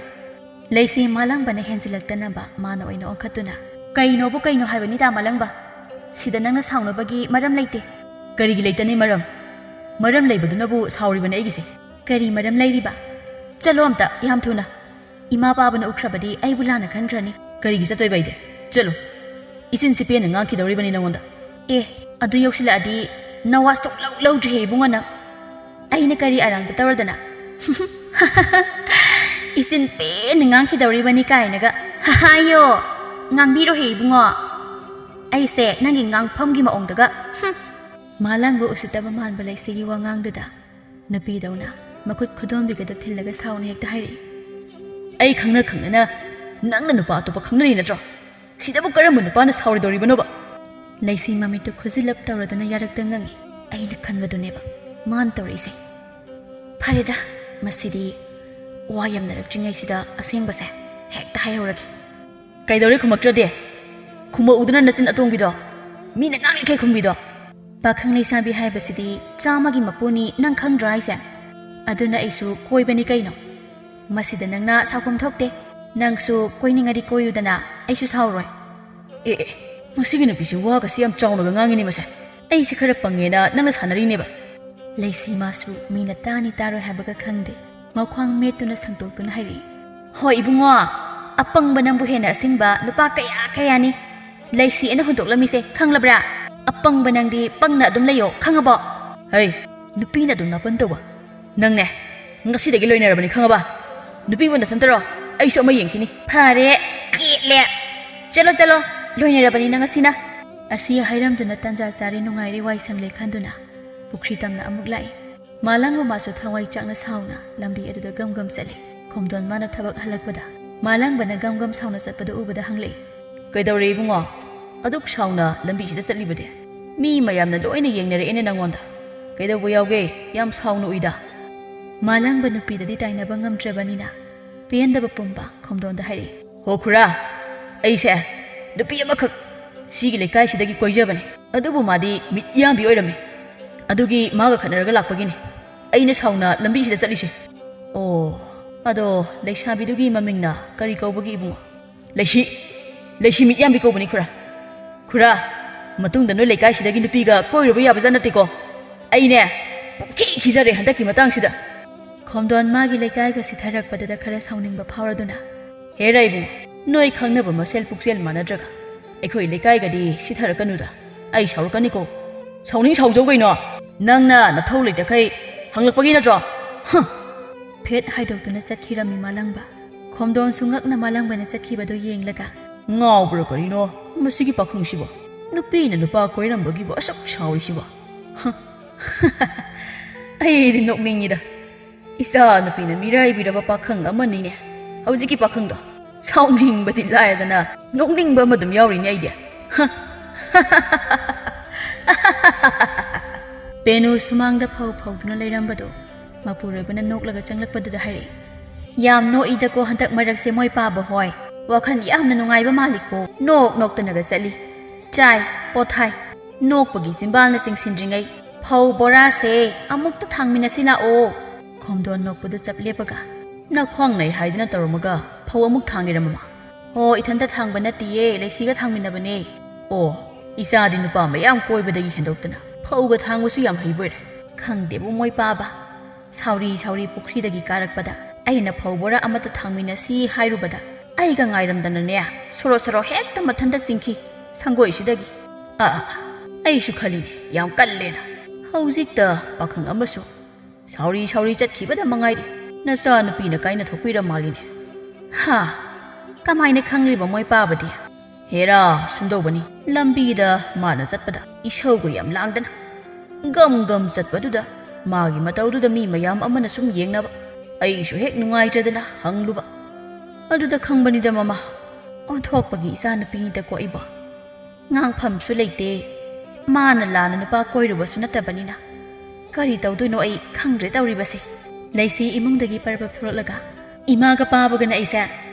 ꯂꯩꯁꯤ ꯃꯥꯂꯪꯕꯅ ꯍꯦꯟꯖꯤꯜꯂꯛꯇꯅꯕ ꯃꯥꯅ ꯑꯣꯏꯅ ꯑꯣꯟꯈꯠꯇꯨꯅ, "ꯀꯩꯅꯣꯕꯨ ꯀꯩꯅꯣ ꯍꯥꯏꯕꯅꯤꯗ ꯃꯥꯂꯪꯕ? ꯁꯤꯗ ꯅꯪꯅ ꯁꯥꯎꯅꯕꯒꯤ ꯃꯔꯝ ꯂꯩꯇꯦ꯫" "ꯀꯔꯤꯒꯤ ꯂꯩꯇꯅꯤ ꯃꯔꯝ? ꯃꯔꯝ ꯂꯩꯕꯗꯨꯅꯕꯨ ꯁꯥꯎꯔꯤꯕꯅꯤ ꯑꯩꯒꯤꯁꯦ꯫" "ꯀꯔꯤ ꯃꯔꯝ ꯂꯩꯔꯤꯕ? ꯆꯠꯂꯣ ꯑꯝꯇ, ꯌꯥꯝ ꯊꯨꯅ꯫ ꯏꯃꯥ ꯄꯥꯕꯅ ꯎꯈ꯭ꯔꯕꯗꯤ ꯑꯩꯕꯨ ꯂꯥꯟꯅ ꯈꯟꯈ꯭ꯔꯅꯤ꯫" "ꯀꯔꯤꯒꯤ ꯆꯠꯇꯣꯏꯕ ꯑꯩꯗꯤ? ꯆꯠꯂꯣ꯫ ꯏꯆꯤꯟ ꯁꯤꯄꯦꯟꯅ ꯉꯥꯡꯈꯤꯗꯧꯔꯤꯕꯅꯤ ꯅꯉꯣꯟꯗ꯫" ꯑꯦ, ꯑꯗꯨ ꯌꯧꯁꯤꯜꯂꯛꯑꯗꯤ ꯅꯋꯥ ꯁꯨꯛꯂꯧ ꯂꯧꯗ꯭ꯔꯦꯍꯦ ꯏꯕꯨꯡꯉꯣ ꯅꯪ꯫ ꯑꯩꯅ ꯀꯔꯤ ꯑꯔꯥꯟꯕ ꯇꯧꯔꯗꯅ? ꯏꯆꯤꯟ ꯄꯦꯟꯅ ꯉꯥꯡꯈꯤꯗꯧꯔꯤꯕꯅꯤ ꯀꯥꯏꯅꯒ꯫ ꯍꯥꯏꯌꯣ, ꯉꯥꯡꯕꯤꯔꯣꯍꯦ ꯏꯕꯨꯡꯉꯣ꯫ ꯑꯩꯁꯦ ꯅꯪꯒꯤ ꯉꯥꯡꯐꯝꯒꯤ ꯃꯑꯣꯡꯗꯒ꯫ ꯍꯨꯝ꯫ ꯃꯥꯂꯪꯕ ꯎꯁꯤꯠꯇꯕ ꯃꯥꯟꯕ ꯂꯩꯁꯤꯒꯤ ꯋꯥꯉꯥꯡꯗꯨꯗ ꯅꯨꯄꯤꯗꯧꯅ ꯃꯈꯨꯠ ꯈꯨꯗꯣꯝꯕꯤꯒꯗ ꯊꯤꯜꯂꯒ ꯁꯥꯎꯅ ꯍꯦꯛꯇ ꯍꯥꯏꯔꯛꯏ꯫ ꯑꯩ ꯈꯪꯅ ꯈꯪꯅꯅ ꯅꯪꯅ ꯅꯨꯄꯥ ꯑꯇꯣꯞꯄ ꯈꯪꯅꯔꯤ ꯅꯠꯇ꯭ꯔꯣ? ꯁꯤꯗꯕꯨ ꯀꯔꯝꯕ ꯅꯨꯄꯥꯅ ꯁꯥꯎꯔꯣꯏꯗꯧꯔꯤꯕꯅꯣꯕ? ꯂꯩꯁꯤ ꯃꯃꯤꯠꯇꯨ ꯈꯨꯖꯤꯜꯂꯞ ꯇꯧꯔꯗꯨꯅ ꯌꯥꯔꯛꯇ ꯉꯪꯉꯤ꯫ ꯑꯩꯅ ꯈꯟꯕꯗꯨꯅꯦꯕ ꯃꯥꯅ ꯇꯧꯔꯛꯏꯁꯦ꯫ ꯐꯔꯦꯗ, ꯃꯁꯤꯗꯤ ꯋꯥ ꯌꯥꯝꯅꯔꯛꯇ꯭ꯔꯤꯉꯩꯁꯤꯗ ꯑꯁꯦꯡꯕꯁꯦ ꯍꯦꯛꯇ ꯍꯥꯏꯍꯧꯔꯒꯦ꯫ ꯀꯩꯗꯧꯔꯦ ꯈꯨꯝꯃꯛꯇ꯭ꯔꯗꯤ? ꯈꯨꯝꯃꯛꯎꯗꯅ ꯅꯆꯤꯟ ꯑꯇꯣꯡꯕꯤꯗꯣ, ꯃꯤꯅ ꯉꯥꯡꯉꯤꯈꯩ ꯈꯨꯝꯕꯤꯗꯣ꯫ ꯄꯥꯈꯪ ꯂꯩꯁꯥꯕꯤ ꯍꯥꯏꯕꯁꯤꯗꯤ ꯆꯥꯝꯃꯒꯤ ꯃꯄꯨꯅꯤ, ꯅꯪ ꯈꯪꯗ꯭ꯔꯣ ꯍꯥꯏꯁꯦ? ꯑꯗꯨꯅ ꯑꯩꯁꯨ ꯀꯣꯏꯕꯅꯤ ꯀꯩꯅꯣ꯫ ꯃꯁꯤꯗ ꯅꯪꯅ ꯁꯥꯎꯐꯝ ꯊꯣꯛꯇꯦ꯫ ꯅꯪꯁꯨ ꯀꯣꯏꯅꯤꯡꯉꯗꯤ ꯀꯣꯏꯌꯨꯗꯅ, ꯑꯩꯁꯨ ꯁꯥꯎꯔꯣꯏ꯫ ꯑꯦ ꯑꯦ, ꯃꯁꯤꯒꯤ ꯅꯨꯄꯤꯁꯤ ꯋꯥꯒꯁꯤ ꯌꯥꯝ ꯆꯥꯎꯅꯒ ꯉꯥꯡꯉꯤꯅꯦ ꯃꯁꯦ꯫ ꯑꯩꯁꯦ ꯈꯔ ꯄꯪꯉꯦꯅ ꯅꯪꯅ ꯁꯥꯟꯅꯔꯤꯅꯦꯕ꯫ ꯂꯩꯁꯤ ꯃꯥꯁꯨ ꯃꯤꯅ ꯇꯥꯅꯤ ꯇꯥꯔꯣꯏ ꯍꯥꯏꯕꯒ ꯈꯪꯗꯦ, ꯃꯈ꯭ꯋꯥꯡ ꯃꯦꯠꯇꯨꯅ ꯁꯪꯇꯣꯛꯇꯨꯅ ꯍꯥꯏꯔꯛꯏ꯫ ꯍꯣꯏ ꯏꯕꯨꯡꯉꯣ, ꯑꯄꯪꯕ ꯅꯪꯕꯨ ꯍꯦꯟꯅ ꯑꯁꯤꯡꯕ ꯅꯨꯄꯥ ꯀꯌꯥ ꯀꯌꯥꯅꯤ ꯂꯩꯁꯤ ꯑꯩꯅ ꯍꯨꯟꯗꯣꯛꯂꯝꯃꯤꯁꯦ, ꯈꯪꯂꯕ꯭ꯔꯥ? ꯑꯄꯪꯕ ꯅꯪꯗꯤ ꯄꯪꯅ ꯑꯗꯨꯝ ꯂꯩꯌꯣ, ꯈꯪꯉꯕꯣ? ꯍꯩ, ꯅꯨꯄꯤꯅ ꯑꯗꯨꯝ ꯅꯥꯄꯟ ꯇꯧꯕ꯫ ꯅꯪꯅꯦ, ꯉꯁꯤꯗꯒꯤ ꯂꯣꯏꯅꯔꯕꯅꯤ, ꯈꯪꯉꯕ? ꯅꯨꯄꯤꯕꯨ ꯅꯊꯟꯇꯔꯣ? ꯑꯩꯁꯨ ꯑꯃ ꯌꯦꯡꯈꯤꯅꯤ꯫ ꯐꯔꯦ, ꯄꯦꯠꯂꯦ꯫ ꯆꯠꯂꯣ, ꯆꯠꯂꯣ, ꯂꯣꯏꯅꯔꯕꯅꯤꯅ ꯉꯁꯤꯅ꯫ ꯑꯁꯤ ꯍꯥꯏꯔꯝꯗꯨꯅ ꯇꯟꯖꯥ ꯆꯥꯔꯦ, ꯅꯨꯡꯉꯥꯏꯔꯦ, ꯋꯥꯏ ꯁꯪꯂꯦ ꯈꯟꯗꯨꯅ ꯄꯨꯈ꯭ꯔꯤ ꯇꯝꯅ ꯑꯃꯨꯛ ꯂꯥꯛꯏ꯫ ꯃꯥꯂꯪꯕ ꯃꯥꯁꯨ ꯊꯋꯥꯏ ꯆꯥꯛꯅ ꯁꯥꯎꯅ ꯂꯝꯕꯤ ꯑꯗꯨꯗ ꯒꯝ ꯒꯝ ꯆꯠꯂꯤ꯫ ꯈꯣꯝꯗꯣꯟ ꯃꯥꯅ ꯊꯕꯛ ꯍꯜꯂꯛꯄꯗ ꯃꯥꯂꯪꯕꯅ ꯒꯝ ꯒꯝ ꯁꯥꯎꯅ ꯆꯠꯄꯗꯨ ꯎꯕꯗ ꯍꯪꯂꯛꯏ꯫ ꯀꯩꯗꯧꯔꯦ ꯏꯕꯨꯡꯉꯣ? ꯑꯗꯨꯛ ꯁꯥꯎꯅ ꯂꯝꯕꯤꯁꯤꯗ ꯆꯠꯂꯤꯕꯗꯤ? ꯃꯤ ꯃꯌꯥꯝꯅ ꯂꯣꯏꯅ ꯌꯦꯡꯅꯔꯛꯑꯦꯅꯦ ꯅꯪꯉꯣꯟꯗ꯫ ꯀꯩꯗꯧꯕ ꯌꯥꯎꯒꯦ? ꯌꯥꯝ ꯁꯥꯎꯅ ꯎꯏꯗ꯫ ꯃꯥꯂꯪꯕ ꯅꯨꯄꯤꯗꯗꯤ ꯇꯥꯏꯅꯕ ꯉꯝꯗ꯭ꯔꯕꯅꯤꯅ ꯄꯦꯟꯗꯕ ꯄꯨꯝꯕ ꯈꯣꯝꯗꯣꯟꯗ ꯍꯥꯏꯔꯛꯏ꯫ ꯍꯣ ꯈꯨꯔꯥ, ꯑꯩꯁꯦ ꯅꯨꯄꯤ ꯑꯃꯈꯛ ꯁꯤꯒꯤ ꯂꯩꯀꯥꯏꯁꯤꯗꯒꯤ ꯀꯣꯏꯖꯕꯅꯤ꯫ ꯑꯗꯨꯕꯨ ꯃꯥꯗꯤ ꯃꯤꯠꯌꯥꯝꯕꯤ ꯑꯣꯏꯔꯝꯃꯤ꯫ ꯑꯗꯨꯒꯤ ꯃꯥꯒ ꯈꯠꯅꯔꯒ ꯂꯥꯛꯄꯒꯤꯅꯤ ꯑꯩꯅ ꯁꯥꯎꯅ ꯂꯝꯕꯤꯁꯤꯗ ꯆꯠꯂꯤꯁꯦ꯫ ꯑꯣ, ꯑꯗꯣ ꯂꯩꯁꯥꯕꯤꯗꯨꯒꯤ ꯃꯃꯤꯡꯅ ꯀꯔꯤ ꯀꯧꯕꯒꯦ ꯏꯕꯨꯡꯉꯣ? ꯂꯩꯁꯤ, ꯂꯩꯁꯤ ꯃꯤꯠꯌꯥꯝꯕꯤ ꯀꯧꯕꯅꯤ ꯈꯨꯔꯥ꯫ ꯈꯨꯔꯥ, ꯃꯇꯨꯡꯗ ꯅꯣꯏ ꯂꯩꯀꯥꯏꯁꯤꯗꯒꯤ ꯅꯨꯄꯤꯒ ꯀꯣꯏꯔꯨꯕ ꯌꯥꯕꯖꯥꯠ ꯅꯠꯇꯦꯀꯣ꯫ ꯑꯩꯅꯦ ꯄꯨꯡꯈꯤ ꯈꯤꯖꯔꯦ ꯍꯟꯗꯛꯀꯤ ꯃꯇꯥꯡꯁꯤꯗ꯫ ꯈꯣꯝꯗꯣꯟ ꯃꯥꯒꯤ ꯂꯩꯀꯥꯏꯒ ꯁꯤꯊꯔꯛꯄꯗꯨꯗ ꯈꯔ ꯁꯥꯎꯅꯤꯡꯕ ꯐꯥꯎꯔꯗꯨꯅ, ꯍꯦꯔꯥ ꯏꯕꯨꯡꯉꯣ, ꯅꯣꯏ ꯈꯪꯅꯕ ꯃꯁꯦꯜ ꯄꯨꯛꯆꯦꯜ ꯃꯥꯟꯅꯗ꯭ꯔꯒ ꯑꯩꯈꯣꯏ ꯂꯩꯀꯥꯏꯒꯗꯤ ꯁꯤꯊꯔꯛꯀꯅꯨꯗ꯫ ꯑꯩ ꯁꯥꯎꯔꯛꯀꯅꯤꯀꯣ꯫ ꯁꯥꯎꯅꯤꯡ ꯁꯥꯎꯖꯧ ꯀꯩꯅꯣ꯫ ꯅꯪꯅ ꯅꯊꯧ ꯂꯩꯇꯈꯩ ꯍꯪꯂꯛꯄꯒꯤ ꯅꯠꯇ꯭ꯔꯣ? ꯍꯨꯝ! ꯐꯦꯠ ꯍꯥꯏꯗꯣꯛꯇꯨꯅ ꯆꯠꯈꯤꯔꯝꯃꯤ ꯃꯥꯂꯪꯕ꯫ ꯈꯣꯝꯗꯣꯟꯁꯨ ꯉꯛꯅ ꯃꯥꯂꯪꯕꯅ ꯆꯠꯈꯤꯕꯗꯨ ꯌꯦꯡꯂꯒ, "ꯉꯥꯎꯕ꯭ꯔꯣ ꯀꯔꯤꯅꯣ ꯃꯁꯤꯒꯤ ꯄꯥꯈꯪꯁꯤꯕꯣ? ꯅꯨꯄꯤꯅ ꯅꯨꯄꯥ ꯀꯣꯏꯔꯝꯕꯒꯤꯕꯨ ꯑꯁꯨꯛ ꯁꯥꯎꯔꯤꯁꯤꯕꯣ? ꯍꯨꯝ!" ꯑꯩꯗꯤ ꯅꯣꯛꯅꯤꯡꯉꯤꯗ꯫ ꯏꯆꯥ ꯅꯨꯄꯤꯅ ꯃꯤꯔꯥꯏꯕꯤꯔꯕ ꯄꯥꯈꯪ ꯑꯃꯅꯤꯅꯦ꯫ ꯍꯧꯖꯤꯛꯀꯤ ꯄꯥꯈꯪꯗꯣ ꯁꯥꯎꯅꯤꯡꯕꯗꯤ ꯂꯥꯏꯔꯗꯅ ꯅꯣꯛꯅꯤꯡꯕ ꯑꯃ ꯑꯗꯨꯝ ꯌꯥꯎꯔꯤꯅꯦ ꯑꯩꯗꯤ꯫ ꯍ! ꯄꯦꯅꯨ ꯁꯨꯃꯥꯡꯗ ꯐꯧ ꯐꯧꯗꯨꯅ ꯂꯩꯔꯝꯕꯗꯨ ꯃꯄꯨꯔꯣꯏꯕꯅ ꯅꯣꯛꯂꯒ ꯆꯪꯂꯛꯄꯗꯨꯗ ꯍꯥꯏꯔꯛꯏ, "ꯌꯥꯝ ꯅꯣꯛꯏꯗꯀꯣ ꯍꯟꯗꯛ ꯃꯔꯛꯁꯦ ꯃꯣꯏ ꯄꯥꯕ ꯍꯣꯏ꯫ ꯋꯥꯈꯜ ꯌꯥꯝꯅ ꯅꯨꯡꯉꯥꯏꯕ ꯃꯥꯜꯂꯤꯀꯣ꯫ ꯅꯣꯛ ꯅꯣꯛꯇꯅꯒ ꯆꯠꯂꯤ꯫ ꯆꯥꯏ, ꯄꯣꯊꯥꯏ꯫ ꯅꯣꯛꯄꯒꯤ ꯆꯤꯝꯕꯥꯜꯅ ꯆꯤꯡꯁꯤꯟꯗ꯭ꯔꯤꯉꯩ ꯐꯧ ꯕꯣꯔꯥꯁꯦ ꯑꯃꯨꯛꯇ ꯊꯥꯡꯃꯤꯟꯅꯁꯤ ꯂꯥꯛꯑꯣ꯫" ꯈꯣꯝꯗꯣꯟ ꯅꯣꯛꯄꯗꯨ ꯆꯞ ꯂꯦꯞꯄꯒ, "ꯅꯈ꯭ꯋꯥꯡ ꯅꯥꯏ ꯍꯥꯏꯗꯅ ꯇꯧꯔꯝꯃꯒ ꯐꯧ ꯑꯃꯨꯛ ꯊꯥꯡꯉꯤꯔ ꯃꯃꯥ?" "ꯑꯣ, ꯏꯊꯟꯇ ꯊꯥꯡꯕ ꯅꯠꯇꯤꯌꯦ, ꯂꯩꯁꯤꯒ ꯊꯥꯡꯃꯤꯟꯅꯕꯅꯦ꯫" "ꯑꯣ, ꯏꯆꯥꯗꯤ ꯅꯨꯄꯥ ꯃꯌꯥꯝ ꯀꯣꯏꯕꯗꯒꯤ ꯍꯦꯟꯗꯣꯛꯇꯅ ꯐꯧꯒ ꯊꯥꯡꯕꯁꯨ ꯌꯥꯝ ꯍꯩꯕꯣꯏꯔꯦ꯫ ꯈꯪꯗꯦꯕꯨ ꯃꯣꯏ ꯄꯥꯕ꯫ ꯁꯥꯎꯔꯤ ꯁꯥꯎꯔꯤ ꯄꯨꯈ꯭ꯔꯤꯗꯒꯤ ꯀꯥꯔꯛꯄꯗ ꯑꯩꯅ ꯐꯧ ꯕꯣꯔꯥ ꯑꯃꯠꯇ ꯊꯥꯡꯃꯤꯟꯅꯁꯤ ꯍꯥꯏꯔꯨꯕꯗ ꯑꯩꯒ ꯉꯥꯏꯔꯝꯗꯅꯅꯦ ꯁꯣꯔꯣ ꯁꯣꯔꯣ ꯍꯦꯛꯇ ꯃꯊꯟꯇ ꯆꯤꯡꯈꯤ ꯁꯪꯒꯣꯏꯁꯤꯗꯒꯤ꯫ ꯑꯥ, ꯑꯥ, ꯑꯩꯁꯨ ꯈꯜꯂꯤꯅꯦ ꯌꯥꯝ ꯀꯜꯂꯦꯅ꯫ ꯍꯧꯖꯤꯛꯇ ꯄꯥꯈꯪ ꯑꯃꯁꯨ ꯁꯥꯎꯔꯤ ꯁꯥꯎꯔꯤ ꯆꯠꯈꯤꯕꯗ ꯃꯉꯥꯏꯔꯤ꯫ ꯅꯆꯥ ꯅꯨꯄꯤꯅ ꯀꯥꯏꯅ ꯊꯣꯛꯄꯤꯔ ꯃꯥꯜꯂꯤꯅꯦ꯫ ꯍꯥ? ꯀꯃꯥꯏꯅ ꯈꯪꯂꯤꯕ ꯃꯣꯏ ꯄꯥꯕꯗꯤ? ꯍꯦꯔꯥ, ꯁꯨꯝꯗꯧꯕꯅꯤ꯫ ꯂꯝꯕꯤꯗ ꯃꯥꯅ ꯆꯠꯄꯗ ꯏꯁꯧꯒ ꯌꯥꯝ ꯂꯥꯡꯗꯅ ꯒꯝ ꯒꯝ ꯆꯠꯄꯗꯨꯗ ꯃꯥꯒꯤ ꯃꯇꯧꯗꯨꯗ ꯃꯤ ꯃꯌꯥꯝ ꯑꯃꯅ ꯁꯨꯝ ꯌꯦꯡꯅꯕ꯫ ꯑꯩꯁꯨ ꯍꯦꯛ ꯅꯨꯡꯉꯥꯏꯇ꯭ꯔꯗꯅ ꯍꯪꯂꯨꯕ꯫ ꯑꯗꯨꯗ ꯈꯪꯕꯅꯤꯗ ꯃꯃꯥ, ꯑꯣꯟꯊꯣꯛꯄꯒꯤ ꯏꯆꯥ ꯅꯨꯄꯤꯅꯤꯗꯀꯣ ꯑꯩꯕꯣ꯫ ꯉꯥꯡꯐꯝꯁꯨ ꯂꯩꯇꯦ꯫ ꯃꯥꯅ ꯂꯥꯟꯅ ꯅꯨꯄꯥ ꯀꯣꯏꯔꯨꯕꯁꯨ ꯅꯠꯇꯕꯅꯤꯅ꯫ ꯀꯔꯤ ꯇꯧꯗꯣꯏꯅꯣ ꯑꯩ ꯈꯪꯗ꯭ꯔꯦ ꯇꯧꯔꯤꯕꯁꯦ꯫ ꯂꯩꯁꯤ ꯏꯃꯨꯡꯗꯒꯤ ꯄꯔꯕꯞ ꯊꯣꯛꯂꯛꯂꯒ, "ꯏꯃꯥꯒ ꯄꯥꯕꯒꯅ ꯑꯩꯁꯦ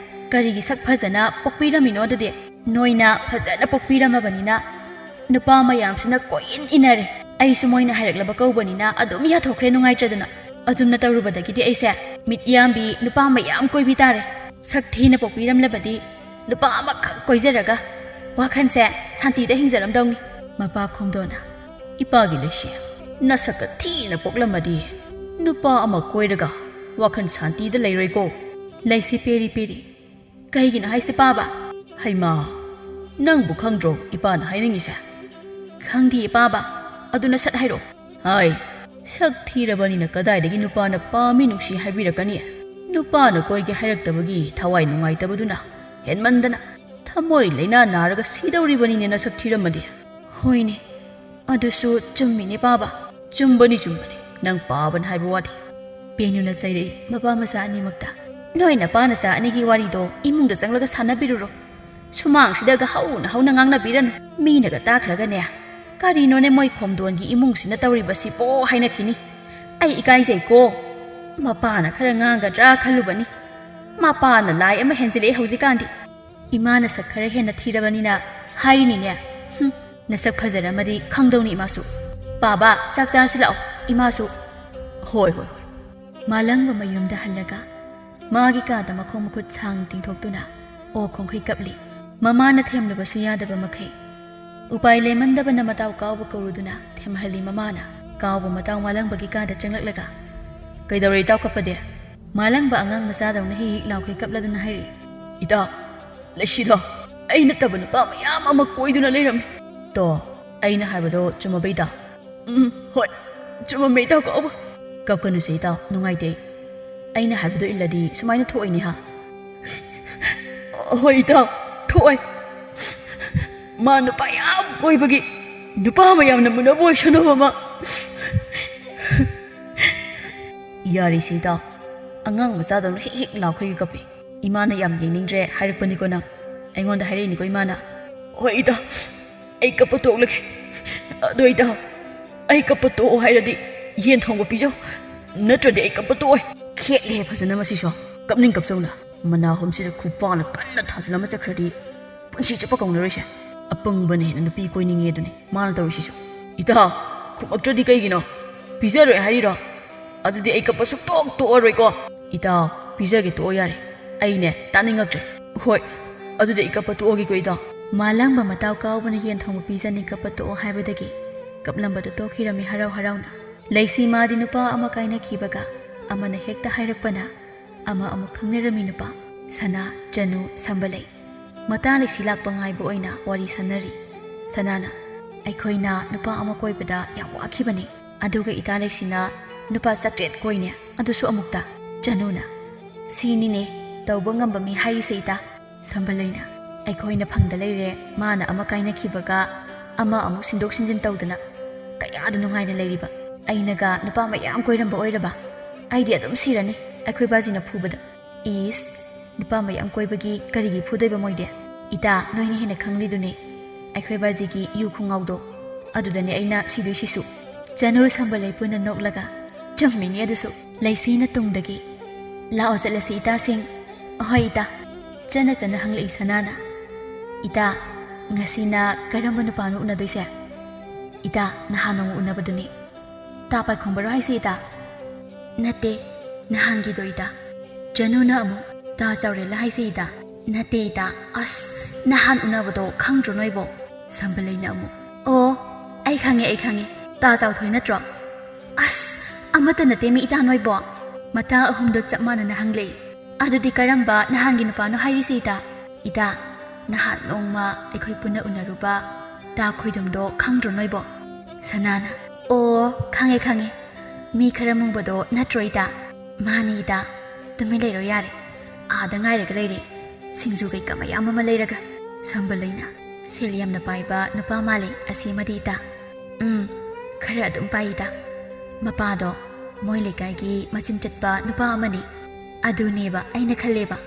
ꯀꯔꯤꯒꯤ ꯁꯛ ꯐꯖꯅ ꯄꯣꯛꯄꯤꯔꯝꯃꯤꯅꯣ ꯑꯗꯨꯗꯤ? ꯅꯣꯏꯅ ꯐꯖꯅ ꯄꯣꯛꯄꯤꯔꯝꯃꯕꯅꯤꯅ ꯅꯨꯄꯥ ꯃꯌꯥꯝꯁꯤꯅ ꯀꯣꯏꯏꯟ ꯏꯟꯅꯔꯦ꯫ ꯑꯩꯁꯨ ꯃꯣꯏꯅ ꯍꯥꯏꯔꯛꯂꯕ ꯀꯧꯕꯅꯤꯅ ꯑꯗꯨꯝ ꯌꯥꯊꯣꯛꯈ꯭ꯔꯦ ꯅꯨꯡꯉꯥꯏꯇ꯭ꯔꯗꯅ꯫ ꯑꯗꯨꯝꯅ ꯇꯧꯔꯨꯕꯗꯒꯤꯗꯤ ꯑꯩꯁꯦ ꯃꯤꯠ ꯌꯥꯝꯕꯤ ꯅꯨꯄꯥ ꯃꯌꯥꯝ ꯀꯣꯏꯕꯤ ꯇꯥꯔꯦ꯫ ꯁꯛ ꯊꯤꯅ ꯄꯣꯛꯄꯤꯔꯝꯂꯕꯗꯤ ꯅꯨꯄꯥ ꯑꯃꯈꯛ ꯀꯣꯏꯖꯔꯒ ꯋꯥꯈꯜꯁꯦ ꯁꯥꯟꯇꯤꯗ ꯍꯤꯡꯖꯔꯝꯗꯧꯅꯤ꯫" ꯃꯄꯥ ꯈꯣꯝꯗꯣꯟꯅ, "ꯏꯄꯥꯒꯤ ꯂꯩꯁꯤ, ꯅꯁꯛꯀ ꯊꯤꯅ ꯄꯣꯛꯂꯝꯃꯗꯤ ꯅꯨꯄꯥ ꯑꯃ ꯀꯣꯏꯔꯒ ꯋꯥꯈꯜ ꯁꯥꯟꯇꯤꯗ ꯂꯩꯔꯣꯏꯀꯣ꯫" ꯂꯩꯁꯤ ꯄꯦꯔꯤ ꯄꯦꯔꯤ, "ꯀꯩꯒꯤꯅꯣ ꯍꯥꯏꯁꯦ ꯄꯥꯕ?" "ꯍꯩꯃꯥ, ꯅꯪꯕꯨ ꯈꯪꯗ꯭ꯔꯣ ꯏꯄꯥꯅ ꯍꯥꯏꯅꯤꯡꯉꯤꯁꯦ? "ꯈꯪꯗꯦ ꯄꯥꯕ, ꯑꯗꯨꯅ ꯁꯠ ꯍꯥꯏꯔꯛꯑꯣ꯫" "ꯍꯥꯏ, ꯁꯛ ꯊꯤꯔꯕꯅꯤꯅ ꯀꯗꯥꯏꯗꯒꯤ ꯅꯨꯄꯥꯅ ꯄꯥꯝꯃꯤ ꯅꯨꯡꯁꯤ ꯍꯥꯏꯕꯤꯔꯛꯀꯅꯤ? ꯅꯨꯄꯥꯅ ꯀꯣꯏꯒꯦ ꯍꯥꯏꯔꯛꯇꯕꯒꯤ ꯊꯋꯥꯏ ꯅꯨꯡꯉꯥꯏꯇꯕꯗꯨꯅ ꯍꯦꯟꯃꯟꯗꯅ ꯊꯃꯣꯏ ꯂꯩꯅꯥ ꯅꯥꯔꯒ ꯁꯤꯗꯧꯔꯤꯕꯅꯤꯅꯦ ꯅꯁꯛ ꯊꯤꯔꯝꯃꯗꯤ꯫" "ꯍꯣꯏꯅꯦ, ꯑꯗꯨꯁꯨ ꯆꯨꯝꯃꯤꯅꯦ ꯄꯥꯕ꯫" "ꯆꯨꯝꯕꯅꯤ, ꯆꯨꯝꯕꯅꯤ, ꯅꯪ ꯄꯥꯕꯅ ꯍꯥꯏꯕ ꯋꯥꯗꯤ꯫" ꯄꯦꯅꯨꯅ ꯆꯩꯔꯛꯏ ꯃꯄꯥ ꯃꯆꯥ ꯑꯅꯤꯃꯛꯇ꯫ "ꯅꯣꯏ ꯅꯄꯥ ꯅꯆꯥ ꯑꯅꯤꯒꯤ ꯋꯥꯔꯤꯗꯣ ꯏꯃꯨꯡꯗ ꯆꯪꯂꯒ ꯁꯥꯟꯅꯕꯤꯔꯨꯔꯣ꯫ ꯁꯨꯃꯥꯡꯁꯤꯗꯒ ꯍꯧꯅ ꯍꯧꯅ ꯉꯥꯡꯅꯕꯤꯔꯅꯨ꯫ ꯃꯤꯅꯒ ꯇꯥꯈ꯭ꯔꯒꯅꯦ, 'ꯀꯔꯤꯅꯣꯅꯦ ꯃꯣꯏ ꯈꯣꯝꯗꯣꯟꯒꯤ ꯏꯃꯨꯡꯁꯤꯅ ꯇꯧꯔꯤꯕꯁꯤꯕꯣ?' ꯍꯥꯏꯅꯈꯤꯅꯤ꯫ ꯑꯩ ꯏꯀꯥꯏꯖꯩꯀꯣ꯫ ꯃꯄꯥꯅ ꯈꯔ ꯉꯥꯡꯒꯗ꯭ꯔꯥ ꯈꯜꯂꯨꯕꯅꯤ꯫ ꯃꯄꯥꯅ ꯂꯥꯏ ꯑꯃ ꯍꯦꯟꯖꯤꯜꯂꯛꯑꯦ ꯍꯧꯖꯤꯛꯀꯥꯟꯗꯤ꯫ ꯏꯃꯥ ꯅꯁꯛ ꯈꯔ ꯍꯦꯟꯅ ꯊꯤꯔꯕꯅꯤꯅ ꯍꯥꯏꯔꯤꯅꯤꯅꯦ꯫ ꯍꯨꯝ, ꯅꯁꯛ ꯐꯖꯔꯝꯃꯗꯤ ꯈꯪꯗꯧꯅꯤ ꯏꯃꯥꯁꯨ꯫ "ꯄꯥꯕ, ꯆꯥꯛ ꯆꯥꯔꯁꯤ ꯂꯥꯛꯑꯣ ꯏꯃꯥꯁꯨ꯫" "ꯍꯣꯏ, ꯍꯣꯏ, ꯍꯣꯏ꯫" ꯃꯥꯂꯪꯕ ꯃꯌꯨꯝꯗ ꯍꯜꯂꯒ ꯃꯥꯒꯤ ꯀꯥꯗ ꯃꯈꯣꯡ ꯃꯈꯨꯠ ꯁꯥꯡꯅ ꯇꯤꯡꯊꯣꯛꯇꯨꯅ ꯑꯣ ꯈꯣꯡꯈꯩ ꯀꯞꯂꯤ꯫ ꯃꯃꯥꯅ ꯊꯦꯝꯂꯕꯁꯨ ꯌꯥꯗꯕ ꯃꯈꯩ ꯎꯄꯥꯏ ꯂꯩꯃꯟꯗꯕꯅ ꯃꯇꯥꯎ ꯀꯥꯎꯕ ꯀꯧꯔꯨꯗꯨꯅ ꯊꯦꯝꯍꯜꯂꯤ ꯃꯃꯥꯅ꯫ ꯀꯥꯎꯕ ꯃꯇꯥꯎ ꯃꯥꯂꯪꯕꯒꯤ ꯀꯥꯗ ꯆꯪꯂꯛꯂꯒ, "ꯀꯩꯗꯧꯔꯦ ꯏꯇꯥꯎ ꯀꯞꯄꯗꯤ?" ꯃꯥꯂꯪꯕ ꯑꯉꯥꯡ ꯃꯆꯥꯗꯧꯅ ꯍꯤꯛ ꯍꯤꯛ ꯂꯥꯎꯈꯩ ꯀꯞꯂꯗꯨꯅ ꯍꯥꯏꯔꯤ꯫ "ꯏꯇꯥꯎ, ꯂꯩꯁꯤꯗꯣ ꯑꯩ ꯅꯠꯇꯕ ꯅꯨꯄꯥ ꯃꯌꯥꯝ ꯑꯃ ꯀꯣꯏꯗꯨꯅ ꯂꯩꯔꯝꯃꯤ꯫" "ꯇꯣ, ꯑꯩꯅ ꯍꯥꯏꯕꯗꯣ ꯆꯨꯝꯃꯕ ꯏꯇꯥꯎ?" "ꯎꯝ, ꯍꯣꯏ, ꯆꯨꯝꯃꯝꯃꯦ ꯏꯇꯥꯎ ꯀꯥꯎꯕ꯫" "ꯀꯞꯀꯅꯨꯁꯦ ꯏꯇꯥꯎ, ꯅꯨꯡꯉꯥꯏꯇꯦ꯫ ꯑꯩꯅ ꯍꯥꯏꯕꯗꯣ ꯏꯜꯂꯗꯤ ꯁꯨꯃꯥꯏꯅ ꯊꯣꯛꯑꯣꯏꯅꯦ ꯍꯥ?" "ꯍꯣꯏ ꯏꯇꯥꯎ, ꯊꯣꯛꯑꯣꯏ꯫ ꯃꯥ ꯅꯨꯄꯥ ꯌꯥꯝ ꯀꯣꯏꯕꯒꯤ ꯅꯨꯄꯥ ꯃꯌꯥꯝꯅ ꯃꯨꯟꯅꯕ ꯑꯣꯏꯁꯅꯨꯕ ꯃꯥ꯫" "ꯌꯥꯔꯦꯁꯦ ꯏꯇꯥꯎ, ꯑꯉꯥꯡ ꯃꯆꯥꯗꯧꯅ ꯍꯤꯛ ꯍꯤꯛ ꯂꯥꯎꯈꯩꯒ ꯀꯞꯄꯤ꯫ ꯏꯃꯥꯅ ꯌꯥꯝ ꯌꯦꯡꯅꯤꯡꯗ꯭ꯔꯦ ꯍꯥꯏꯔꯛꯄꯅꯤꯀꯣ ꯅꯪ꯫ ꯑꯩꯉꯣꯟꯗ ꯍꯥꯏꯔꯛꯏꯅꯤꯀꯣ ꯏꯃꯥꯅ꯫" "ꯍꯣꯏ ꯏꯇꯥꯎ, ꯑꯩ ꯀꯞꯄ ꯇꯣꯛꯂꯒꯦ꯫ ꯑꯗꯣ ꯏꯇꯥꯎ, ꯑꯩ ꯀꯞꯄ ꯇꯣꯛꯑꯣ ꯍꯥꯏꯔꯗꯤ ꯌꯦꯟ ꯊꯣꯡꯕ ꯄꯤꯖꯧ, ꯅꯠꯇ꯭ꯔꯗꯤ ꯑꯩ ꯀꯞꯄ ꯇꯣꯛꯑꯣꯏ꯫" ꯈꯦꯠꯂꯦ ꯐꯖꯅ ꯃꯁꯤꯁꯨ꯫ ꯀꯞꯅꯤꯡ ꯀꯞꯆꯧꯅ ꯃꯅꯥ ꯍꯨꯝꯁꯤꯗ ꯈꯨꯄꯥꯛꯅ ꯀꯟꯅ ꯊꯥꯖꯤꯜꯂ ꯑꯃ ꯆꯠꯈ꯭ꯔꯗꯤ ꯄꯨꯟꯁꯤ ꯆꯨꯞꯄ ꯀꯧꯅꯔꯣꯏꯁꯦ꯫ ꯑꯄꯪꯕꯅ ꯍꯦꯟꯅ ꯅꯨꯄꯤ ꯀꯣꯏꯅꯤꯡꯉꯦ ꯑꯗꯨꯅꯤ ꯃꯥꯅ ꯇꯧꯔꯤꯁꯤꯁꯨ꯫ "ꯏꯇꯥꯎ, ꯈꯨꯝꯃꯛꯇ꯭ꯔꯗꯤ ꯀꯩꯒꯤꯅꯣ? ꯄꯤꯖꯔꯣꯏ ꯍꯥꯏꯔꯤꯔꯣ? ꯑꯗꯨꯗꯤ ꯑꯩ ꯀꯞꯄ ꯁꯨꯛꯇꯣꯛ ꯇꯣꯛꯑꯔꯣꯏꯀꯣ꯫" "ꯏꯇꯥꯎ, ꯄꯤꯖꯒꯦ ꯇꯣꯛꯑꯣ ꯌꯥꯔꯦ꯫ ꯑꯩꯅꯦ ꯇꯥꯅꯤꯡꯉꯛꯇ꯭ꯔꯦ꯫" "ꯍꯣꯏ, ꯑꯗꯨꯗꯤ ꯑꯩ ꯀꯞꯄ ꯇꯣꯛꯑꯒꯦꯀꯣ ꯏꯇꯥꯎ꯫" ꯃꯥꯂꯪꯕ ꯃꯇꯥꯎ ꯀꯥꯎꯕꯅ ꯌꯦꯟ ꯊꯣꯡꯕ ꯄꯤꯖꯅꯤ ꯀꯞꯄ ꯇꯣꯛꯑꯣ ꯍꯥꯏꯕꯗꯒꯤ ꯀꯞꯂꯝꯕꯗꯨ ꯇꯣꯛꯈꯤꯔꯝꯃꯤ ꯍꯔꯥꯎ ꯍꯔꯥꯎꯅ꯫ ꯂꯩꯁꯤ ꯃꯥꯗꯤ ꯅꯨꯄꯥ ꯑꯃ ꯀꯥꯏꯅꯈꯤꯕꯒ ꯑꯃꯅ ꯍꯦꯛꯇ ꯍꯥꯏꯔꯛꯄꯅ ꯑꯃ ꯑꯃꯨꯛ ꯈꯪꯅꯔꯝꯃꯤ ꯅꯨꯄꯥ꯫ ꯁꯅꯥ, ꯆꯅꯨ, ꯁꯝꯕꯂꯩ꯫ ꯃꯇꯥ ꯂꯩꯁꯤ ꯂꯥꯛꯄ ꯉꯥꯏꯕ ꯑꯣꯏꯅ ꯋꯥꯔꯤ ꯁꯥꯟꯅꯔꯤ꯫ ꯁꯅꯥꯅ, ꯑꯩꯈꯣꯏꯅ ꯅꯨꯄꯥ ꯑꯃ ꯀꯣꯏꯕꯗ ꯌꯥꯝ ꯋꯥꯈꯤꯕꯅꯤ꯫ ꯑꯗꯨꯒ ꯏꯇꯥ ꯂꯩꯁꯤꯅ ꯅꯨꯄꯥ ꯆꯥꯇ꯭ꯔꯦꯠ ꯀꯣꯏꯅꯦ, ꯑꯗꯨꯁꯨ ꯑꯃꯨꯛꯇ꯫ ꯆꯅꯨꯅ, "ꯁꯤꯅꯤꯅꯦ ꯇꯧꯕ ꯉꯝꯕ ꯃꯤ ꯍꯥꯏꯔꯤꯁꯦ, ꯏꯇꯥ"꯫ ꯁꯝꯕꯂꯩꯅ, "ꯑꯩꯈꯣꯏꯅ ꯐꯪꯗ ꯂꯩꯔꯦ, ꯃꯥꯅ ꯑꯃ ꯀꯥꯏꯅꯈꯤꯕꯒ ꯑꯃ ꯑꯃꯨꯛ ꯁꯤꯟꯗꯣꯛ ꯁꯤꯟꯖꯤꯟ ꯇꯧꯗꯅ ꯀꯌꯥꯗ ꯅꯨꯡꯉꯥꯏꯅ ꯂꯩꯔꯤꯕ꯫ ꯑꯩꯅꯒ ꯅꯨꯄꯥ ꯃꯌꯥꯝ ꯀꯣꯏꯔꯝꯕ ꯑꯣꯏꯔꯕ? ꯑꯩꯗꯤ ꯑꯗꯨꯝ ꯁꯤꯔꯅꯤ ꯑꯩꯈꯣꯏ ꯕꯥꯖꯤꯅ ꯐꯨꯕꯗ"꯫ "ꯏꯁ, ꯅꯨꯄꯥ ꯃꯌꯥꯝ ꯀꯣꯏꯕꯒꯤ ꯀꯔꯤꯒꯤ ꯐꯨꯗꯣꯏꯕ ꯃꯣꯏꯗꯤ? ꯏꯇꯥ, ꯅꯣꯏꯅ ꯍꯦꯟꯅ ꯈꯪꯂꯤꯗꯨꯅꯤ ꯑꯩꯈꯣꯏ ꯕꯥꯖꯤꯒꯤ ꯌꯨ ꯈꯨꯉꯥꯎꯗꯣ꯫ ꯑꯗꯨꯗꯅꯦ ꯑꯩꯅ ꯁꯤꯗꯣꯏꯁꯤꯁꯨ"꯫ ꯆꯅꯨ ꯁꯝꯕꯂꯩ ꯄꯨꯟꯅ ꯅꯣꯛꯂꯒ, "ꯆꯨꯝꯃꯤꯅꯦ ꯑꯗꯨꯁꯨ"꯫ ꯂꯩꯁꯤꯅ ꯇꯨꯡꯗꯒꯤ, "ꯂꯥꯛꯑꯣ ꯆꯠꯂꯁꯤ ꯏꯇꯥꯁꯤꯡ"꯫ "ꯑꯍꯣꯏ ꯏꯇꯥ"꯫ ꯆꯠꯅ ꯆꯠꯅ ꯍꯪꯂꯛꯏ ꯁꯅꯥꯅ, "ꯏꯇꯥ, ꯉꯁꯤꯅ ꯀꯔꯝꯕ ꯅꯨꯄꯥꯅꯣ ꯎꯅꯗꯣꯏꯁꯦ?" "ꯏꯇꯥ, ꯅꯍꯥꯟ ꯅꯣꯡꯃ ꯎꯅꯕꯗꯨꯅꯤ"꯫ "ꯇꯥ ꯄꯥꯏꯈꯣꯝꯕꯔꯣ ꯍꯥꯏꯁꯦ ꯏꯇꯥ?" "ꯅꯠꯇꯦ, ꯅꯍꯥꯟꯒꯤꯗꯣ ꯏꯇꯥ"꯫ ꯆꯅꯨꯅ ꯑꯃꯨꯛ, "ꯇꯥ ꯆꯥꯎꯔꯦꯜꯂ ꯍꯥꯏꯁꯦ ꯏꯇꯥ?" "ꯅꯠꯇꯦ ꯏꯇꯥ"꯫ "ꯑꯁ, ꯅꯍꯥꯟ ꯎꯅꯕꯗꯣ ꯈꯪꯗ꯭ꯔꯣ ꯅꯣꯏꯕꯣ?" ꯁꯝꯕꯂꯩꯅ ꯑꯃꯨꯛ, "ꯑꯣ, ꯑꯩ ꯈꯪꯉꯦ, ꯑꯩ ꯈꯪꯉꯦ, ꯇꯥ ꯆꯥꯎꯊꯣꯏ ꯅꯠꯇ꯭ꯔꯣ?" "ꯑꯁ, ꯑꯃꯠꯇ ꯅꯠꯇꯦ ꯃꯤ ꯏꯇꯥ ꯅꯣꯏꯕꯣ"꯫ ꯃꯇꯥ ꯑꯍꯨꯝꯗꯣ ꯆꯞ ꯃꯥꯟꯅꯅ ꯍꯪꯂꯛꯏ꯫ "ꯑꯗꯨꯗꯤ ꯀꯔꯝꯕ ꯅꯍꯥꯟꯒꯤ ꯅꯨꯄꯥꯅꯣ ꯍꯥꯏꯔꯤꯁꯦ ꯏꯇꯥ?" "ꯏꯇꯥ, ꯅꯍꯥꯟ ꯅꯣꯡꯃ ꯑꯩꯈꯣꯏ ꯄꯨꯟꯅ ꯎꯅꯔꯨꯕ ꯇꯥ ꯈꯣꯏꯗꯨꯝꯗꯣ ꯈꯪꯗ꯭ꯔꯣ ꯅꯣꯏꯕꯣ?" ꯁꯅꯥꯅ, "ꯑꯣ, ꯈꯪꯉꯦ, ꯈꯪꯉꯦ꯫ ꯃꯤ ꯈꯔ ꯃꯨꯕꯗꯣ ꯅꯠꯇ꯭ꯔꯣ ꯏꯇꯥ?" "ꯃꯥꯅꯤ ꯏꯇꯥ꯫ ꯇꯨꯃꯤꯟ ꯂꯩꯔꯣ ꯌꯥꯔꯦ꯫ ꯑꯥꯗ ꯉꯥꯏꯔꯒ ꯂꯩꯔꯦ꯫ ꯁꯤꯡꯖꯨ ꯀꯩꯀꯥ ꯃꯌꯥꯝ ꯑꯃ ꯂꯩꯔꯒ"꯫ ꯁꯝꯕꯂꯩꯅ, "ꯁꯦꯜ ꯌꯥꯝꯅ ꯄꯥꯏꯕ ꯅꯨꯄꯥ ꯃꯥꯜꯂꯦ ꯑꯁꯤ ꯑꯃꯗꯤ ꯏꯇꯥ"꯫ "ꯎꯝ, ꯈꯔ ꯑꯗꯨꯝ ꯄꯥꯏ ꯏꯇꯥ꯫ ꯃꯄꯥꯗꯣ ꯃꯣꯏ ꯂꯩꯀꯥꯏꯒꯤ ꯃꯆꯤꯟ ꯆꯠꯄ ꯅꯨꯄꯥ ꯑꯃꯅꯤ꯫ ꯑꯗꯨꯅꯦꯕ ꯑꯩꯅ ꯈꯜꯂꯦꯕ"꯫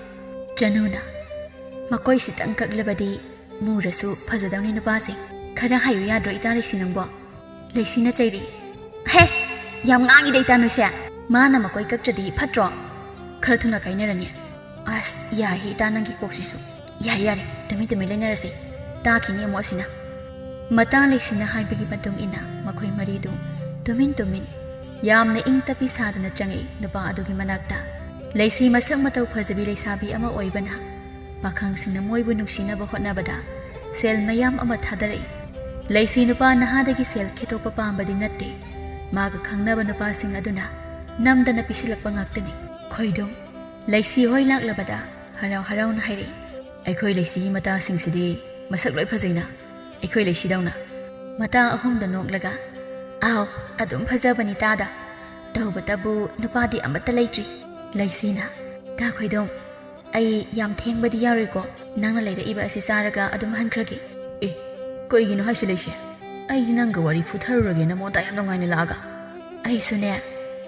ꯆꯅꯨꯅ, "ꯃꯀꯣꯏꯁꯤꯇꯪ ꯀꯛꯂꯕꯗꯤ ꯃꯨꯔꯁꯨ ꯐꯖꯗꯧꯅꯤ ꯅꯨꯄꯥꯁꯦ꯫ ꯈꯔ ꯍꯥꯏꯌꯨ ꯌꯥꯗ꯭ꯔꯣ ꯏꯇꯥ ꯂꯩꯁꯤ ꯅꯪꯕꯣ?" ꯂꯩꯁꯤꯅ ꯆꯩꯔꯤ, "ꯍꯦ! ꯌꯥꯝ ꯉꯥꯡꯉꯤꯗ ꯏꯇꯥ ꯅꯣꯏꯁꯦ꯫ ꯃꯥꯅ ꯃꯀꯣꯏ ꯀꯛꯇ꯭ꯔꯗꯤ ꯐꯠꯇ꯭ꯔꯣ? ꯈꯔ ꯊꯨꯅ ꯀꯥꯏꯅꯔꯅꯤ"꯫ "ꯑꯁ, ꯌꯥꯏꯍꯦ ꯏꯇꯥ ꯅꯪꯒꯤ ꯀꯣꯛꯁꯤꯁꯨ꯫ ꯌꯥꯔꯦ, ꯌꯥꯔꯦ, ꯇꯨꯃꯤꯟ ꯇꯨꯃꯤꯟ ꯂꯩꯅꯔꯁꯤ꯫ ꯇꯥꯈꯤꯅꯤ ꯑꯃꯨꯛ ꯑꯁꯤꯅ"꯫ ꯃꯇꯥ ꯂꯩꯁꯤꯅ ꯍꯥꯏꯕꯒꯤ ꯃꯇꯨꯡ ꯏꯟꯅ ꯃꯈꯣꯏ ꯃꯔꯤꯗꯨ ꯇꯨꯃꯤꯟ ꯇꯨꯃꯤꯟ ꯌꯥꯝꯅ ꯏꯪ ꯇꯞꯄꯤ ꯁꯥꯗꯅ ꯆꯪꯉꯛꯏ ꯅꯨꯄꯥ ꯑꯗꯨꯒꯤ ꯃꯅꯥꯛꯇ꯫ ꯂꯩꯁꯤ ꯃꯁꯛ ꯃꯇꯧ ꯐꯖꯕꯤ ꯂꯩꯁꯥꯕꯤ ꯑꯃ ꯑꯣꯏꯕꯅ ꯄꯥꯈꯪꯁꯤꯡꯅ ꯃꯣꯏꯕꯨ ꯅꯨꯡꯁꯤꯅꯕ ꯍꯣꯠꯅꯕꯗ ꯁꯦꯜ ꯃꯌꯥꯝ ꯑꯃ ꯊꯥꯗꯔꯛꯏ꯫ ꯂꯩꯁꯤ ꯅꯨꯄꯥ ꯅꯍꯥꯗꯒꯤ ꯁꯦꯜ ꯈꯦꯠꯇꯣꯛꯄ ꯄꯥꯝꯕꯗꯤ ꯅꯠꯇꯦ꯫ ꯃꯥꯒ ꯈꯪꯅꯕ ꯅꯨꯄꯥꯁꯤꯡ ꯑꯗꯨꯅ ꯅꯝꯗꯅ ꯄꯤꯁꯤꯜꯂꯛꯄ ꯉꯥꯛꯇꯅꯤ꯫ ꯈꯣꯏꯗꯨꯝ, ꯂꯩꯁꯤ ꯍꯣꯏ ꯂꯥꯛꯂꯕꯗ ꯍꯔꯥꯎ ꯍꯔꯥꯎꯅ ꯍꯥꯏꯔꯛꯏ, "ꯑꯩꯈꯣꯏ ꯂꯩꯁꯤꯒꯤ ꯃꯇꯥꯁꯤꯡꯁꯤꯗꯤ ꯃꯁꯛ ꯂꯣꯏ ꯐꯖꯩꯅ, ꯑꯩꯈꯣꯏ ꯂꯩꯁꯤꯗꯧꯅ"꯫ ꯃꯇꯥ ꯑꯍꯨꯝꯗ ꯅꯣꯛꯂꯒ, "ꯑꯥꯎ, ꯑꯗꯨꯝ ꯐꯖꯕꯅꯤ ꯇꯥꯗ꯫ ꯇꯧꯕꯇꯕꯨ ꯅꯨꯄꯥꯗꯤ ꯑꯃꯠꯇ ꯂꯩꯇ꯭ꯔꯤ꯫" ꯂꯩꯁꯤꯅ, "ꯇꯥ ꯈꯣꯏꯗꯣꯝ, ꯑꯩ ꯌꯥꯝ ꯊꯦꯡꯕꯗꯤ ꯌꯥꯔꯣꯏꯀꯣ, ꯅꯪꯅ ꯂꯩꯔꯛꯏꯕ ꯑꯁꯤ ꯆꯥꯔꯒ ꯑꯗꯨꯝ ꯍꯟꯈ꯭ꯔꯒꯦ꯫" "ꯑꯦ, ꯀꯩꯒꯤꯅꯣ ꯍꯥꯏꯁꯤ ꯂꯩꯁꯤ? ꯑꯩꯗꯤ ꯅꯪꯒ ꯋꯥꯔꯤ ꯐꯨꯊꯔꯨꯔꯒꯦ ꯅꯃꯣꯟꯗ ꯌꯥꯝ ꯅꯨꯡꯉꯥꯏꯅ ꯂꯥꯛꯑꯒ꯫" "ꯑꯩꯁꯨꯅꯦ,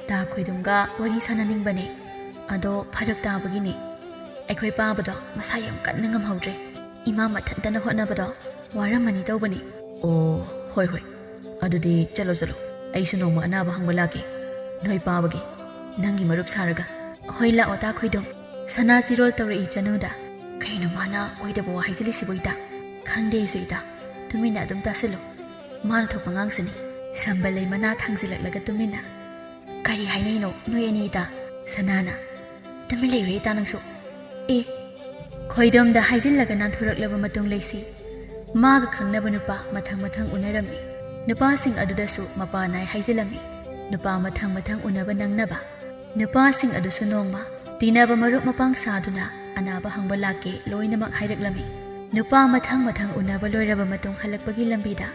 ꯇꯥ ꯈꯣꯏꯗꯣꯝꯒ ꯋꯥꯔꯤ ꯁꯥꯟꯅꯅꯤꯡꯕꯅꯦ꯫ ꯑꯗꯣ ꯐꯔꯛ ꯇꯥꯕꯒꯤꯅꯦ꯫ ꯑꯩꯈꯣꯏ ꯄꯥꯕꯗꯣ ꯃꯁꯥ ꯌꯥꯝ ꯀꯟꯅ ꯉꯝꯍꯧꯗ꯭ꯔꯦ꯫ ꯏꯃꯥ ꯃꯊꯟꯇꯅ ꯍꯣꯠꯅꯕꯗꯣ ꯋꯥꯔꯝꯃꯅꯤ ꯇꯧꯕꯅꯤ꯫" "ꯑꯣ, ꯍꯣꯏ ꯍꯣꯏ, ꯑꯗꯨꯗꯤ ꯆꯠꯂꯣ ꯆꯠꯂꯣ, ꯑꯩꯁꯨ ꯅꯣꯡꯃ ꯑꯅꯥꯕ ꯍꯪꯕ ꯂꯥꯛꯀꯦ, ꯅꯣꯏ ꯄꯥꯕꯒꯤ, ꯅꯪꯒꯤ ꯃꯔꯨꯞ ꯁꯥꯔꯒ꯫" "ꯍꯣꯏ, ꯂꯥꯛꯑꯣ ꯇꯥ ꯈꯣꯏꯗꯣꯝ꯫" ꯁꯅꯥ ꯆꯤꯔꯣꯜ ꯇꯧꯔꯛꯏ ꯆꯅꯨꯗ꯫ "ꯀꯩꯅꯣ ꯃꯥꯅ ꯑꯣꯏꯗꯕ ꯋꯥ ꯍꯥꯏꯖꯤꯜꯂꯤꯁꯤꯕꯣ ꯏꯇꯥ?" "ꯈꯪꯗꯦ ꯑꯩꯁꯨ ꯏꯇꯥ, ꯇꯨꯃꯤꯟꯅ ꯑꯗꯨꯝ ꯇꯥꯁꯤꯜꯂꯨ, ꯃꯥꯅ ꯊꯣꯛꯄ ꯉꯥꯡꯁꯅꯤ꯫" ꯁꯝꯕꯜ ꯂꯩ ꯃꯅꯥ ꯊꯥꯡꯖꯤꯜꯂꯛꯂꯒ ꯇꯨꯃꯤꯟꯅ, "ꯀꯔꯤ ꯍꯥꯏꯅꯩꯅꯣ ꯅꯣꯏ ꯑꯅꯤ ꯏꯇꯥ?" ꯁꯅꯥꯅ, "ꯇꯨꯃꯤꯟ ꯂꯩꯌꯨꯍꯦ ꯏꯇꯥ ꯅꯪꯁꯨ꯫ ꯑꯦ꯫" ꯈꯣꯏꯗꯣꯝꯗ ꯍꯥꯏꯖꯤꯜꯂꯒ ꯅꯥꯟꯊꯣꯔꯛꯂꯕ ꯃꯇꯨꯡ ꯂꯩꯁꯤ ꯃꯥꯒ ꯈꯪꯅꯕ ꯅꯨꯄꯥ ꯃꯊꯪ ꯃꯊꯪ ꯎꯅꯔꯝꯃꯤ꯫ ꯅꯨꯄꯥꯁꯤꯡ ꯑꯗꯨꯗꯁꯨ ꯃꯄꯥ ꯅꯥꯏ ꯍꯥꯏꯖꯤꯜꯂꯝꯃꯤ꯫ ꯅꯨꯄꯥ ꯃꯊꯪ ꯃꯊꯪ ꯎꯅꯕ ꯅꯪꯅꯕ꯫ ꯅꯨꯄꯥꯁꯤꯡ ꯑꯗꯨꯁꯨ ꯅꯣꯡꯃ ꯇꯤꯟꯅꯕ ꯃꯔꯨꯞ ꯃꯄꯥꯡ ꯁꯥꯗꯨꯅ ꯑꯅꯥꯕ ꯍꯪꯕ ꯂꯥꯛꯀꯦ ꯂꯣꯏꯅꯃꯛ ꯍꯥꯏꯔꯛꯂꯝꯃꯤ꯫ ꯅꯨꯄꯥ ꯃꯊꯪ ꯃꯊꯪ ꯎꯅꯕ ꯂꯣꯏꯔꯕ ꯃꯇꯨꯡ ꯍꯜꯂꯛꯄꯒꯤ ꯂꯝꯕꯤꯗ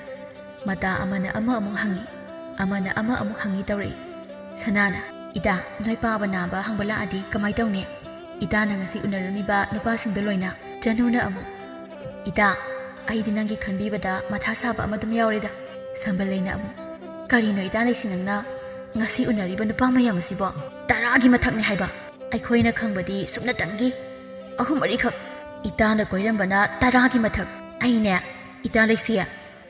ꯃꯇꯥ ꯑꯃꯅ ꯑꯃ ꯑꯃꯨꯛ ꯍꯪꯉꯤ, ꯑꯃꯅ ꯑꯃ ꯑꯃꯨꯛ ꯍꯪꯉꯤ ꯇꯧꯔꯛꯏ꯫ ꯁꯅꯥꯅ, "ꯏꯇꯥ, ꯅꯣꯏ ꯄꯥꯕ ꯅꯥꯕ ꯍꯪꯕ ꯂꯥꯛꯑꯗꯤ ꯀꯃꯥꯏ ꯇꯧꯅꯤ? ꯏꯇꯥꯅ ꯉꯁꯤ ꯎꯅꯔꯝꯃꯤꯕ ꯅꯨꯄꯥꯁꯤꯡꯗꯣ ꯂꯣꯏꯅ?" ꯆꯅꯨꯅ ꯑꯃꯨꯛ, "ꯏꯇꯥ, ꯑꯩꯗꯤ ꯅꯪꯒꯤ ꯈꯟꯕꯤꯕꯗ ꯃꯊꯥ ꯁꯥꯕ ꯑꯃ ꯑꯗꯨꯝ ꯌꯥꯎꯔꯦꯗ꯫" ꯁꯝꯕꯜ ꯂꯩꯅ ꯑꯃꯨꯛ, "ꯀꯔꯤꯅꯣ ꯏꯇꯥ ꯂꯩꯁꯤ ꯅꯪꯅ ꯉꯁꯤ ꯎꯅꯔꯤꯕ ꯅꯨꯄꯥ ꯃꯌꯥꯝ ꯑꯁꯤꯕꯣ? ꯇꯔꯥꯒꯤ ꯃꯊꯛꯅꯦ ꯍꯥꯏꯕ꯫ ꯑꯩꯈꯣꯏꯅ ꯈꯪꯕꯗꯤ ꯁꯨꯞꯅꯇꯪꯒꯤ ꯑꯍꯨꯝ ꯃꯔꯤꯈꯛ꯫ ꯏꯇꯥꯅ ꯀꯣꯏꯔꯝꯕꯅ ꯇꯔꯥꯒꯤ ꯃꯊꯛ꯫ ꯑꯩꯅꯦ, ꯏꯇꯥ ꯂꯩꯁꯤ,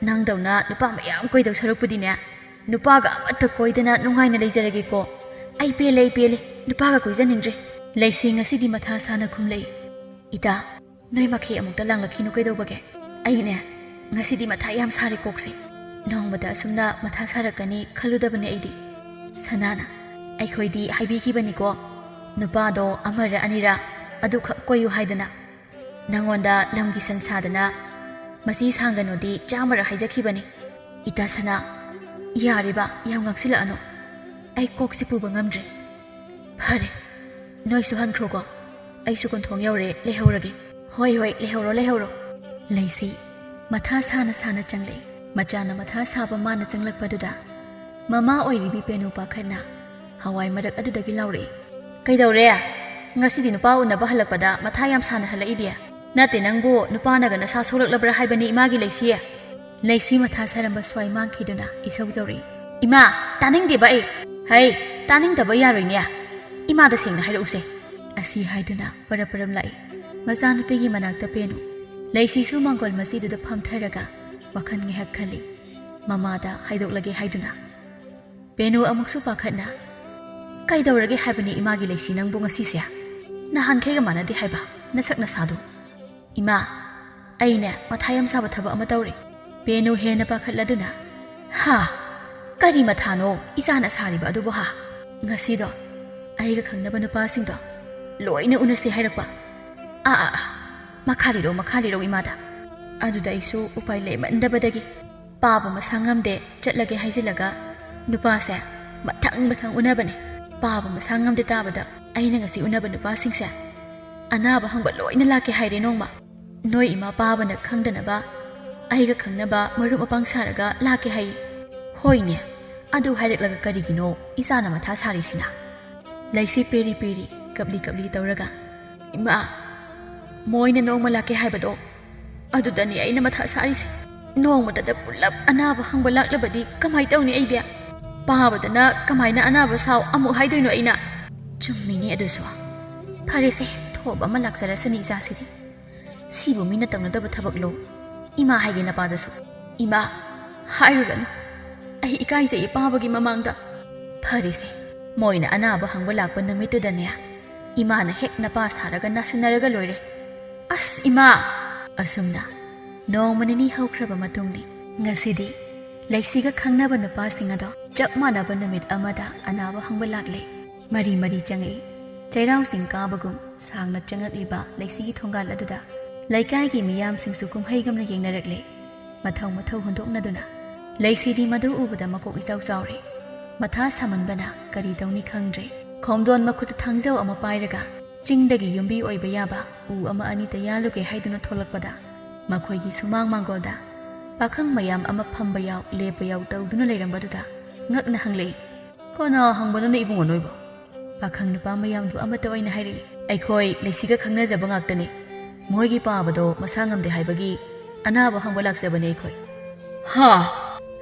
ꯅꯪꯗꯧꯅ ꯅꯨꯄꯥ ꯃꯌꯥꯝ ꯀꯣꯏꯗꯧ ꯁꯔꯨꯛꯄꯨꯗꯤꯅꯦ, ꯅꯨꯄꯥꯒ ꯑꯃꯠꯇ ꯀꯣꯏꯗꯅ ꯅꯨꯡꯉꯥꯏꯅ ꯂꯩꯖꯔꯒꯦꯀꯣ꯫ ꯑꯩ ꯄꯦꯜꯂꯦ, ꯑꯩ ꯄꯦꯜꯂꯦ, ꯅꯨꯄꯥꯒ ꯀꯣꯏꯖꯅꯤꯡꯗ꯭ꯔꯦ꯫" ꯂꯩꯁꯤ ꯉꯁꯤꯗꯤ ꯃꯊꯥ ꯁꯥꯅ ꯈꯨꯝꯂꯛꯏ, "ꯏꯇꯥ, ꯅꯣꯏ ꯃꯈꯩ ꯑꯃꯨꯛꯇ ꯂꯥꯡꯂꯛꯈꯤꯅꯨ ꯀꯩꯗꯧꯕꯒꯦ? ꯑꯩꯅꯦ, ꯉꯁꯤꯗꯤ ꯃꯊꯥ ꯌꯥꯝ ꯁꯥꯔꯦ ꯀꯣꯛꯁꯦ꯫ ꯅꯣꯡꯃꯗ ꯑꯁꯨꯝꯅ ꯃꯊꯥ ꯁꯥꯔꯛꯀꯅꯤ ꯈꯜꯂꯨꯗꯕꯅꯦ ꯑꯩꯗꯤ꯫" ꯁꯅꯥꯅ, "ꯑꯩꯈꯣꯏꯗꯤ ꯍꯥꯏꯕꯤꯈꯤꯕꯅꯤꯀꯣ, ꯅꯨꯄꯥꯗꯣ ꯑꯃꯔ ꯑꯅꯤꯔ ꯑꯗꯨꯈꯛ ꯀꯣꯏꯌꯨ ꯍꯥꯏꯗꯅ꯫ ꯅꯪꯉꯣꯟꯗ ꯂꯝꯒꯤ ꯁꯟ ꯁꯥꯗꯅ ꯃꯁꯤ ꯁꯥꯡꯒꯅꯨꯗꯤ ꯆꯥꯝꯃꯔꯛ ꯍꯥꯏꯖꯈꯤꯕꯅꯤ꯫" "ꯏꯇꯥ ꯁꯅꯥ, ꯌꯥꯔꯤꯕ ꯌꯥꯝ ꯉꯥꯡꯁꯤꯜꯂꯛꯑꯅꯨ꯫ ꯑꯩ ꯀꯣꯛꯁꯤ ꯄꯨꯕ ꯉꯝꯗ꯭ꯔꯦ꯫ ꯐꯔꯦ, ꯅꯣꯏꯁꯨ ꯍꯟꯈ꯭ꯔꯣꯀꯣ꯫ ꯑꯩꯁꯨ ꯀꯣꯟꯊꯣꯡ ꯌꯧꯔꯦ, ꯂꯩꯍꯧꯔꯒꯦ꯫" "ꯍꯣꯏ, ꯍꯣꯏ, ꯂꯩꯍꯧꯔꯣ, ꯂꯩꯍꯧꯔꯣ꯫" ꯂꯩꯁꯤ ꯃꯊꯥ ꯁꯥꯅ ꯁꯥꯅ ꯆꯪꯂꯛꯏ꯫ ꯃꯆꯥꯅ ꯃꯊꯥ ꯁꯥꯕ ꯃꯥꯅ ꯆꯪꯂꯛꯄꯗꯨꯗ ꯃꯃꯥ ꯑꯣꯏꯔꯤꯕꯤ ꯄꯦꯅꯨ ꯄꯥꯈꯠꯅ ꯍꯋꯥꯏ ꯃꯔꯛ ꯑꯗꯨꯗꯒꯤ ꯂꯥꯎꯔꯛꯏ, "ꯀꯩꯗꯧꯔꯦ? ꯉꯁꯤꯗꯤ ꯅꯨꯄꯥ ꯎꯅꯕ ꯍꯜꯂꯛꯄꯗ ꯃꯊꯥ ꯌꯥꯝ ꯁꯥꯅ ꯍꯜꯂꯛꯏꯗꯤ? ꯅꯠꯇꯦ, ꯅꯪꯕꯨ ꯅꯨꯄꯥꯅꯒ ꯅꯁꯥ ꯁꯣꯛꯂꯛꯂꯕ꯭ꯔꯥ ꯍꯥꯏꯕꯅꯤ, ꯏꯃꯥꯒꯤ ꯂꯩꯁꯤ?" ꯂꯩꯁꯤ ꯃꯊꯥ ꯁꯥꯔꯝꯕ ꯁ꯭ꯋꯥꯏ ꯃꯥꯡꯈꯤꯗꯨꯅ ꯏꯁꯧ ꯇꯧꯔꯛꯏ, "ꯏꯃꯥ, ꯇꯥꯅꯤꯡꯗꯦꯕ ꯑꯩ꯫ ꯍꯩ, ꯇꯥꯅꯤꯡꯗꯕ ꯌꯥꯔꯣꯏꯅꯦ꯫ ꯏꯃꯥꯗ ꯁꯦꯡꯅ ꯍꯥꯏꯔꯛꯎꯁꯦ"꯫ ꯑꯁꯤ ꯍꯥꯏꯗꯨꯅ ꯄꯔꯞ ꯄꯔꯞ ꯂꯥꯛꯏ ꯃꯆꯥꯅꯨꯄꯤꯒꯤ ꯃꯅꯥꯛꯇ ꯄꯦꯅꯨ꯫ ꯂꯩꯁꯤꯁꯨ ꯃꯥꯡꯒꯣꯜ ꯃꯆꯤꯗꯨꯗ ꯐꯝꯊꯔꯒ ꯋꯥꯈꯜ ꯉꯥꯏꯍꯥꯛ ꯈꯜꯂꯤ꯫ ꯃꯃꯥꯗ ꯍꯥꯏꯗꯣꯛꯂꯒꯦ ꯍꯥꯏꯗꯨꯅ꯫ ꯄꯦꯅꯨ ꯑꯃꯨꯛꯁꯨ ꯄꯥꯈꯠꯅ, "ꯀꯩꯗꯧꯔꯒꯦ ꯍꯥꯏꯕꯅꯤ ꯏꯃꯥꯒꯤ ꯂꯩꯁꯤ ꯅꯪꯕꯨ ꯉꯁꯤꯁꯦ? ꯅꯍꯥꯟꯈꯩꯒ ꯃꯥꯟꯅꯗꯦ ꯍꯥꯏꯕ, ꯅꯁꯛ ꯅꯁꯥꯗꯣ"꯫ "ꯏꯃꯥ, ꯑꯩꯅꯦ ꯃꯊꯥ ꯌꯥꯝ ꯁꯥꯕ ꯊꯕꯛ ꯑꯃ ꯇꯧꯔꯦ"꯫ ꯄꯦꯅꯨ ꯍꯦꯟꯅ ꯄꯥꯈꯠꯂꯗꯨꯅ, "ꯍꯥ? ꯀꯔꯤ ꯃꯊꯥꯅꯣ ꯏꯆꯥꯅ ꯁꯥꯔꯤꯕ ꯑꯗꯨꯕꯨ ꯍꯥ? ꯉꯁꯤꯗꯣ ꯑꯩꯒ ꯈꯪꯅꯕ ꯅꯨꯄꯥꯁꯤꯡꯗꯣ ꯂꯣꯏꯅ ꯎꯅꯁꯤ ꯍꯥꯏꯔꯛꯄ"꯫ "ꯑꯥ, ꯑꯥ, ꯑꯥ, ꯃꯈꯥ ꯂꯤꯔꯣ, ꯃꯈꯥ ꯂꯤꯔꯣ ꯏꯃꯥꯗ"꯫ ꯑꯗꯨꯗ ꯑꯩꯁꯨ ꯎꯄꯥꯏ ꯂꯩꯃꯟꯗꯕꯗꯒꯤ ꯄꯥꯕ ꯃꯁꯥ ꯉꯝꯗꯦ, ꯆꯠꯂꯒꯦ ꯍꯥꯏꯖꯤꯜꯂꯒ ꯅꯨꯄꯥꯁꯦ ꯃꯊꯪ ꯃꯊꯪ ꯎꯅꯕꯅꯦ꯫ ꯄꯥꯕ ꯃꯁꯥ ꯉꯝꯗꯦ ꯇꯥꯕꯗ ꯑꯩꯅ ꯉꯁꯤ ꯎꯅꯕ ꯅꯨꯄꯥꯁꯤꯡꯁꯦ ꯑꯅꯥꯕ ꯍꯪꯕ ꯂꯣꯏꯅ ꯂꯥꯛꯀꯦ ꯍꯥꯏꯔꯦ ꯅꯣꯡꯃ꯫ ꯅꯣꯏ ꯏꯃꯥ ꯄꯥꯕꯅ ꯈꯪꯗꯅꯕ ꯑꯩꯒ ꯈꯪꯅꯕ ꯃꯔꯨꯞ ꯃꯄꯥꯡ ꯁꯥꯔꯒ ꯂꯥꯛꯀꯦ ꯍꯥꯏ꯫ ꯍꯣꯏꯅꯦ, ꯑꯗꯨ ꯍꯥꯏꯔꯛꯂꯒ ꯀꯔꯤꯒꯤꯅꯣ ꯏꯆꯥꯅ ꯃꯊꯥ ꯁꯥꯔꯤꯁꯤꯅ? ꯂꯩꯁꯤ ꯄꯦꯔꯤ ꯄꯦꯔꯤ, ꯀꯞꯂꯤ ꯀꯞꯂꯤ ꯇꯧꯔꯒ, "ꯏꯃꯥ, ꯃꯣꯏꯅ ꯅꯣꯡꯃ ꯂꯥꯛꯀꯦ ꯍꯥꯏꯕꯗꯣ, ꯑꯗꯨꯗꯅꯤ ꯑꯩꯅ ꯃꯊꯥ ꯁꯥꯔꯤꯁꯦ꯫ ꯅꯣꯡꯃꯇꯗ ꯄꯨꯂꯞ ꯑꯅꯥꯕ ꯍꯪꯕ ꯂꯥꯛꯂꯕꯗꯤ ꯀꯃꯥꯏ ꯇꯧꯅꯤ ꯑꯩꯗꯤ? ꯄꯥꯕꯗꯅ ꯀꯃꯥꯏꯅ ꯑꯅꯥꯕ ꯁꯥꯎ ꯑꯃꯨꯛ ꯍꯥꯏꯗꯣꯏꯅꯣ ꯑꯩꯅ?" ꯆꯨꯝꯃꯤꯅꯦ ꯑꯗꯨꯁꯨ꯫ ꯐꯔꯦꯁꯦ, ꯊꯣꯕ ꯑꯃ ꯂꯥꯛꯆꯔꯁꯅꯤ ꯏꯆꯥꯁꯤꯗꯤ꯫ ꯁꯤꯕꯨ ꯃꯤꯅ ꯇꯧꯅꯗꯕ ꯊꯕꯛꯂꯣ? ꯏꯃꯥ ꯍꯥꯏꯒꯦ ꯅꯄꯥꯗꯁꯨ꯫ ꯏꯃꯥ, ꯍꯥꯏꯔꯨꯔꯅꯨ꯫ ꯑꯩ ꯏꯀꯥꯏꯖꯩ ꯏꯄꯥꯕꯒꯤ ꯃꯃꯥꯡꯗ꯫ ꯐꯔꯦꯁꯦ, ꯃꯣꯏꯅ ꯑꯅꯥꯕ ꯍꯪꯕ ꯂꯥꯛꯄ ꯅꯨꯃꯤꯠꯇꯨꯗꯅꯦ, ꯏꯃꯥꯅ ꯍꯦꯛ ꯅꯄꯥ ꯁꯥꯔꯒ ꯅꯥꯁꯤꯟꯅꯔꯒ ꯂꯣꯏꯔꯦ꯫ ꯑꯁ, ꯏꯃꯥ! ꯑꯁꯨꯝꯅ ꯅꯣꯡꯃ ꯅꯤꯅꯤ ꯍꯧꯈ꯭ꯔꯕ ꯃꯇꯨꯡꯅꯤ꯫ ꯉꯁꯤꯗꯤ ꯂꯩꯁꯤꯒ ꯈꯪꯅꯕ ꯅꯨꯄꯥꯁꯤꯡ ꯑꯗꯣ ꯆꯞ ꯃꯥꯟꯅꯕ ꯅꯨꯃꯤꯠ ꯑꯃꯗ ꯑꯅꯥꯕ ꯍꯪꯕ ꯂꯥꯛꯂꯦ꯫ ꯃꯔꯤ ꯃꯔꯤ ꯆꯪꯉꯛꯏ꯫ ꯆꯩꯔꯥꯎ ꯆꯤꯡ ꯀꯥꯕꯒꯨꯝ ꯁꯥꯡꯅ ꯆꯪꯉꯛꯂꯤꯕ ꯂꯩꯁꯤꯒꯤ ꯊꯣꯡꯒꯥꯜ ꯑꯗꯨꯗ ꯂꯩꯀꯥꯏꯒꯤ ꯃꯤꯌꯥꯝꯁꯤꯡꯁꯨ ꯀꯨꯝꯍꯩꯒꯨꯝꯅ ꯌꯦꯡꯅꯔꯛꯂꯦ꯫ ꯃꯊꯧ ꯃꯊꯧ ꯍꯨꯟꯗꯣꯛꯅꯗꯨꯅ ꯂꯩꯁꯤꯗꯤ ꯃꯗꯨ ꯎꯕꯗ ꯃꯀꯣꯛ ꯏꯆꯥꯎ ꯆꯥꯎꯔꯦ꯫ ꯃꯊꯥ ꯁꯥꯃꯟꯕꯅ ꯀꯔꯤ ꯇꯧꯅꯤ ꯈꯪꯗ꯭ꯔꯦ꯫ ꯈꯣꯡꯗꯣꯟ ꯃꯈꯨꯠꯇ ꯊꯥꯡꯖꯧ ꯑꯃ ꯄꯥꯏꯔꯒ ꯆꯤꯡꯗꯒꯤ ꯌꯨꯝꯕꯤ ꯑꯣꯏꯕ ꯌꯥꯕ ꯎ ꯑꯃ ꯑꯅꯤꯇ ꯌꯥꯜꯂꯨꯒꯦ ꯍꯥꯏꯗꯨꯅ ꯊꯣꯛꯂꯛꯄꯗ ꯃꯈꯣꯏꯒꯤ ꯁꯨꯃꯥꯡ ꯃꯥꯡꯒꯣꯜꯗ ꯄꯥꯈꯪ ꯃꯌꯥꯝ ꯑꯃ ꯐꯝꯕ ꯌꯥꯎ, ꯂꯦꯞꯄ ꯌꯥꯎ ꯇꯧꯗꯨꯅ ꯂꯩꯔꯝꯕꯗꯨꯗ ꯉꯛꯅ ꯍꯪꯂꯛꯏ, "ꯀꯅꯥ ꯍꯪꯕꯅꯣꯅꯦ ꯏꯕꯨꯡꯉꯣ ꯅꯣꯏꯕꯣ?" ꯄꯥꯈꯪ ꯅꯨꯄꯥ ꯃꯌꯥꯝꯗꯨ ꯑꯃꯠꯇ ꯑꯣꯏꯅ ꯍꯥꯏꯔꯛꯏ, "ꯑꯩꯈꯣꯏ ꯂꯩꯁꯤꯒ ꯈꯪꯅꯖꯕ ꯉꯥꯛꯇꯅꯤ꯫ ꯃꯣꯏꯒꯤ ꯄꯥꯕꯗꯣ ꯃꯁꯥ ꯉꯝꯗꯦ ꯍꯥꯏꯕꯒꯤ ꯑꯅꯥꯕ ꯍꯪꯕ ꯂꯥꯛꯆꯕꯅꯦ ꯑꯩꯈꯣꯏ꯫" "ꯍꯥ?"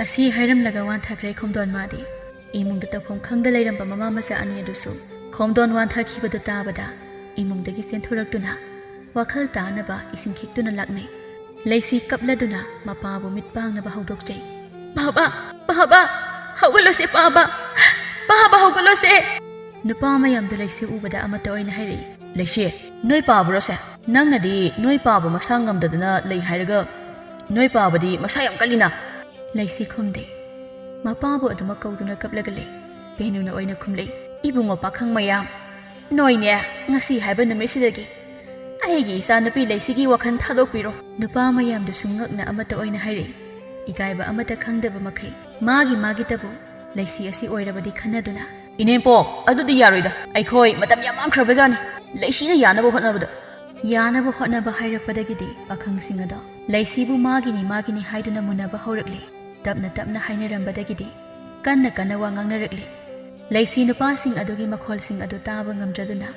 ꯑꯁꯤ ꯍꯥꯏꯔꯝꯂꯒ ꯋꯥꯟꯊꯈ꯭ꯔꯦ ꯈꯣꯝꯗꯣꯟ ꯃꯥꯗꯤ꯫ ꯏꯃꯨꯡꯗ ꯇꯧꯐꯝ ꯈꯪꯗ ꯂꯩꯔꯝꯕ ꯃꯃꯥ ꯃꯆꯥ ꯑꯅꯤ ꯑꯗꯨꯁꯨ ꯈꯣꯝꯗꯣꯟ ꯋꯥꯟꯊꯈꯤꯕꯗꯨ ꯇꯥꯕꯗ ꯏꯃꯨꯡꯗꯒꯤ ꯆꯦꯟꯊꯣꯔꯛꯇꯨꯅ ꯋꯥꯈꯜ ꯇꯥꯅꯕ ꯏꯁꯤꯡ ꯈꯤꯛꯇꯨꯅ ꯂꯥꯛꯅꯩ꯫ ꯂꯩꯁꯤ ꯀꯞꯂꯗꯨꯅ ꯃꯄꯥꯕꯨ ꯃꯤꯠ ꯄꯥꯡꯅꯕ ꯍꯧꯗꯣꯛꯆꯩ꯫ "ꯄꯥꯕ, ꯄꯥꯕ, ꯍꯧꯒꯠꯂꯣꯁꯦ ꯄꯥꯕ, ꯄꯥꯕ ꯍꯧꯒꯠꯂꯣꯁꯦ!" ꯅꯨꯄꯥ ꯃꯌꯥꯝꯗꯨ ꯂꯩꯁꯤ ꯎꯕꯗ ꯑꯃꯠꯇ ꯑꯣꯏꯅ ꯍꯥꯏꯔꯛꯏ, "ꯂꯩꯁꯤ, ꯅꯣꯏ ꯄꯥꯕꯔꯣꯁꯦ? ꯅꯪꯅꯗꯤ ꯅꯣꯏ ꯄꯥꯕ ꯃꯁꯥ ꯉꯝꯗꯗꯅ ꯂꯩ ꯍꯥꯏꯔꯒ ꯅꯣꯏ ꯄꯥꯕꯗꯤ ꯃꯁꯥ ꯌꯥꯝ ꯀꯜꯂꯤꯅ?" ꯂꯩꯁꯤ ꯈꯨꯝꯗꯦ꯫ ꯃꯄꯥꯕꯨ ꯑꯗꯨꯃꯛ ꯀꯧꯗꯨꯅ ꯀꯞꯂꯒ ꯂꯩ꯫ ꯕꯦꯅꯨꯅ ꯑꯣꯏꯅ ꯈꯨꯝꯂꯛꯏ, "ꯏꯕꯨꯡꯉꯣ ꯄꯥꯈꯪ ꯃꯌꯥꯝ, ꯅꯣꯏꯅꯦ ꯉꯁꯤ ꯍꯥꯏꯕ ꯅꯨꯃꯤꯠꯁꯤꯗꯒꯤ ꯑꯩꯒꯤ ꯏꯆꯥꯅꯨꯄꯤ ꯂꯩꯁꯤꯒꯤ ꯋꯥꯈꯜ ꯊꯥꯗꯣꯛꯄꯤꯔꯣ꯫" ꯅꯨꯄꯥ ꯃꯌꯥꯝꯗꯨꯁꯨ ꯉꯛꯅ ꯑꯃꯠꯇ ꯑꯣꯏꯅ ꯍꯥꯏꯔꯛꯏ꯫ ꯏꯀꯥꯏꯕ ꯑꯃꯠꯇ ꯈꯪꯗꯕ ꯃꯈꯩ ꯃꯥꯒꯤ ꯃꯥꯒꯤꯇꯕꯨ ꯂꯩꯁꯤ ꯑꯁꯤ ꯑꯣꯏꯔꯕꯗꯤ ꯈꯟꯅꯗꯨꯅ, "ꯏꯅꯦꯝꯄꯣꯛ, ꯑꯗꯨꯗꯤ ꯌꯥꯔꯣꯏꯗ, ꯑꯩꯈꯣꯏ ꯃꯇꯝ ꯌꯥꯝ ꯃꯥꯡꯈ꯭ꯔꯕꯖꯥꯠꯅꯤ ꯂꯩꯁꯤꯅ ꯌꯥꯅꯕ ꯍꯣꯠꯅꯕꯗ꯫" ꯌꯥꯅꯕ ꯍꯣꯠꯅꯕ ꯍꯥꯏꯔꯛꯄꯗꯒꯤꯗꯤ ꯄꯥꯈꯪꯁꯤꯡ ꯑꯗꯣ ꯂꯩꯁꯤꯕꯨ ꯃꯥꯒꯤꯅꯤ ꯃꯥꯒꯤꯅꯤ ꯍꯥꯏꯗꯨꯅ ꯃꯨꯟꯅꯕ ꯍꯧꯔꯛꯂꯦ꯫ ꯇꯞꯅ ꯇꯞꯅ ꯍꯥꯏꯅꯔꯝꯕꯗꯒꯤꯗꯤ ꯀꯟꯅ ꯀꯟꯅ ꯋꯥ ꯉꯥꯡꯅꯔꯛꯂꯤ꯫ ꯂꯩꯁꯤ ꯅꯨꯄꯥꯁꯤꯡ ꯑꯗꯨꯒꯤ ꯃꯈꯣꯜꯁꯤꯡ ꯑꯗꯨ ꯇꯥꯕ ꯉꯝꯗ꯭ꯔꯗꯨꯅ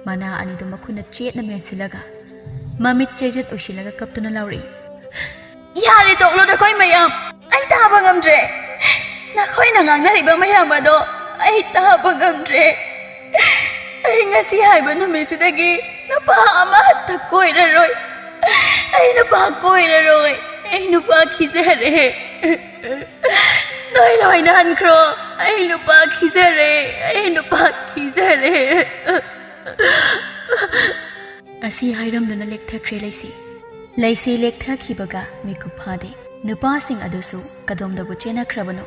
ꯃꯅꯥ ꯑꯅꯤꯗꯨ ꯃꯈꯨꯠꯅ ꯆꯦꯠꯅ ꯃꯦꯟꯁꯤꯜꯂꯒ ꯃꯃꯤꯠ ꯆꯦꯖꯠ ꯎꯏꯁꯤꯜꯂꯒ ꯀꯞꯇꯨꯅ ꯂꯥꯎꯔꯛꯏ, "ꯌꯥꯔꯦ, ꯇꯣꯛꯂꯣ ꯅꯈꯣꯏ ꯃꯌꯥꯝ, ꯑꯩ ꯇꯥꯕ ꯉꯝꯗ꯭ꯔꯦ꯫ ꯅꯈꯣꯏꯅ ꯉꯥꯡꯅꯔꯤꯕ ꯃꯌꯥꯝ ꯑꯗꯣ ꯑꯩ ꯇꯥꯕ ꯉꯝꯗ꯭ꯔꯦ꯫ ꯑꯩ ꯉꯁꯤ ꯍꯥꯏꯕ ꯅꯨꯃꯤꯠꯁꯤꯗꯒꯤ ꯅꯨꯄꯥ ꯑꯃꯠꯇ ꯀꯣꯏꯔꯔꯣꯏ꯫ ꯑꯩ ꯅꯨꯄꯥ ꯀꯣꯏꯔꯔꯣꯏ꯫ ꯑꯩ ꯅꯨꯄꯥ ꯈꯤꯖꯔꯦ꯫ ꯅꯣꯏ ꯂꯣꯏꯅ ꯍꯟꯈ꯭ꯔꯣ꯫ ꯑꯩ ꯅꯨꯄꯥ ꯈꯤꯖꯔꯦ꯫ ꯑꯩ ꯅꯨꯄꯥ ꯈꯤꯖꯔꯦ꯫" ꯑꯁꯤ ꯍꯥꯏꯔꯝꯗꯨꯅ ꯂꯦꯛꯊꯈ꯭ꯔꯦ ꯂꯩꯁꯤ꯫ ꯂꯩꯁꯤ ꯂꯦꯛꯊꯈꯤꯕꯒ ꯃꯤꯀꯨꯞ ꯐꯥꯗꯦ꯫ ꯅꯨꯄꯥꯁꯤꯡ ꯑꯗꯨꯁꯨ ꯀꯗꯣꯝꯗꯕꯨ ꯆꯦꯟꯅꯈ꯭ꯔꯕꯅꯣ?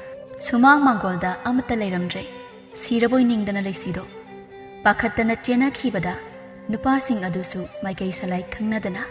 ꯁꯨꯃꯥꯡ ꯃꯥꯡꯒꯣꯜꯗ ꯑꯃꯠꯇ ꯂꯩꯔꯝꯗ꯭ꯔꯦ꯫ ꯁꯤꯔꯕꯣꯏ ꯅꯤꯡꯗꯅ ꯂꯩꯁꯤꯗꯣ ꯄꯥꯈꯠꯇꯅ ꯆꯦꯟꯅꯈꯤꯕꯗ ꯅꯨꯄꯥꯁꯤꯡ ꯑꯗꯨꯁꯨ ꯃꯥꯏꯀꯩ ꯁꯂꯥꯏ ꯈꯪꯅꯗꯅ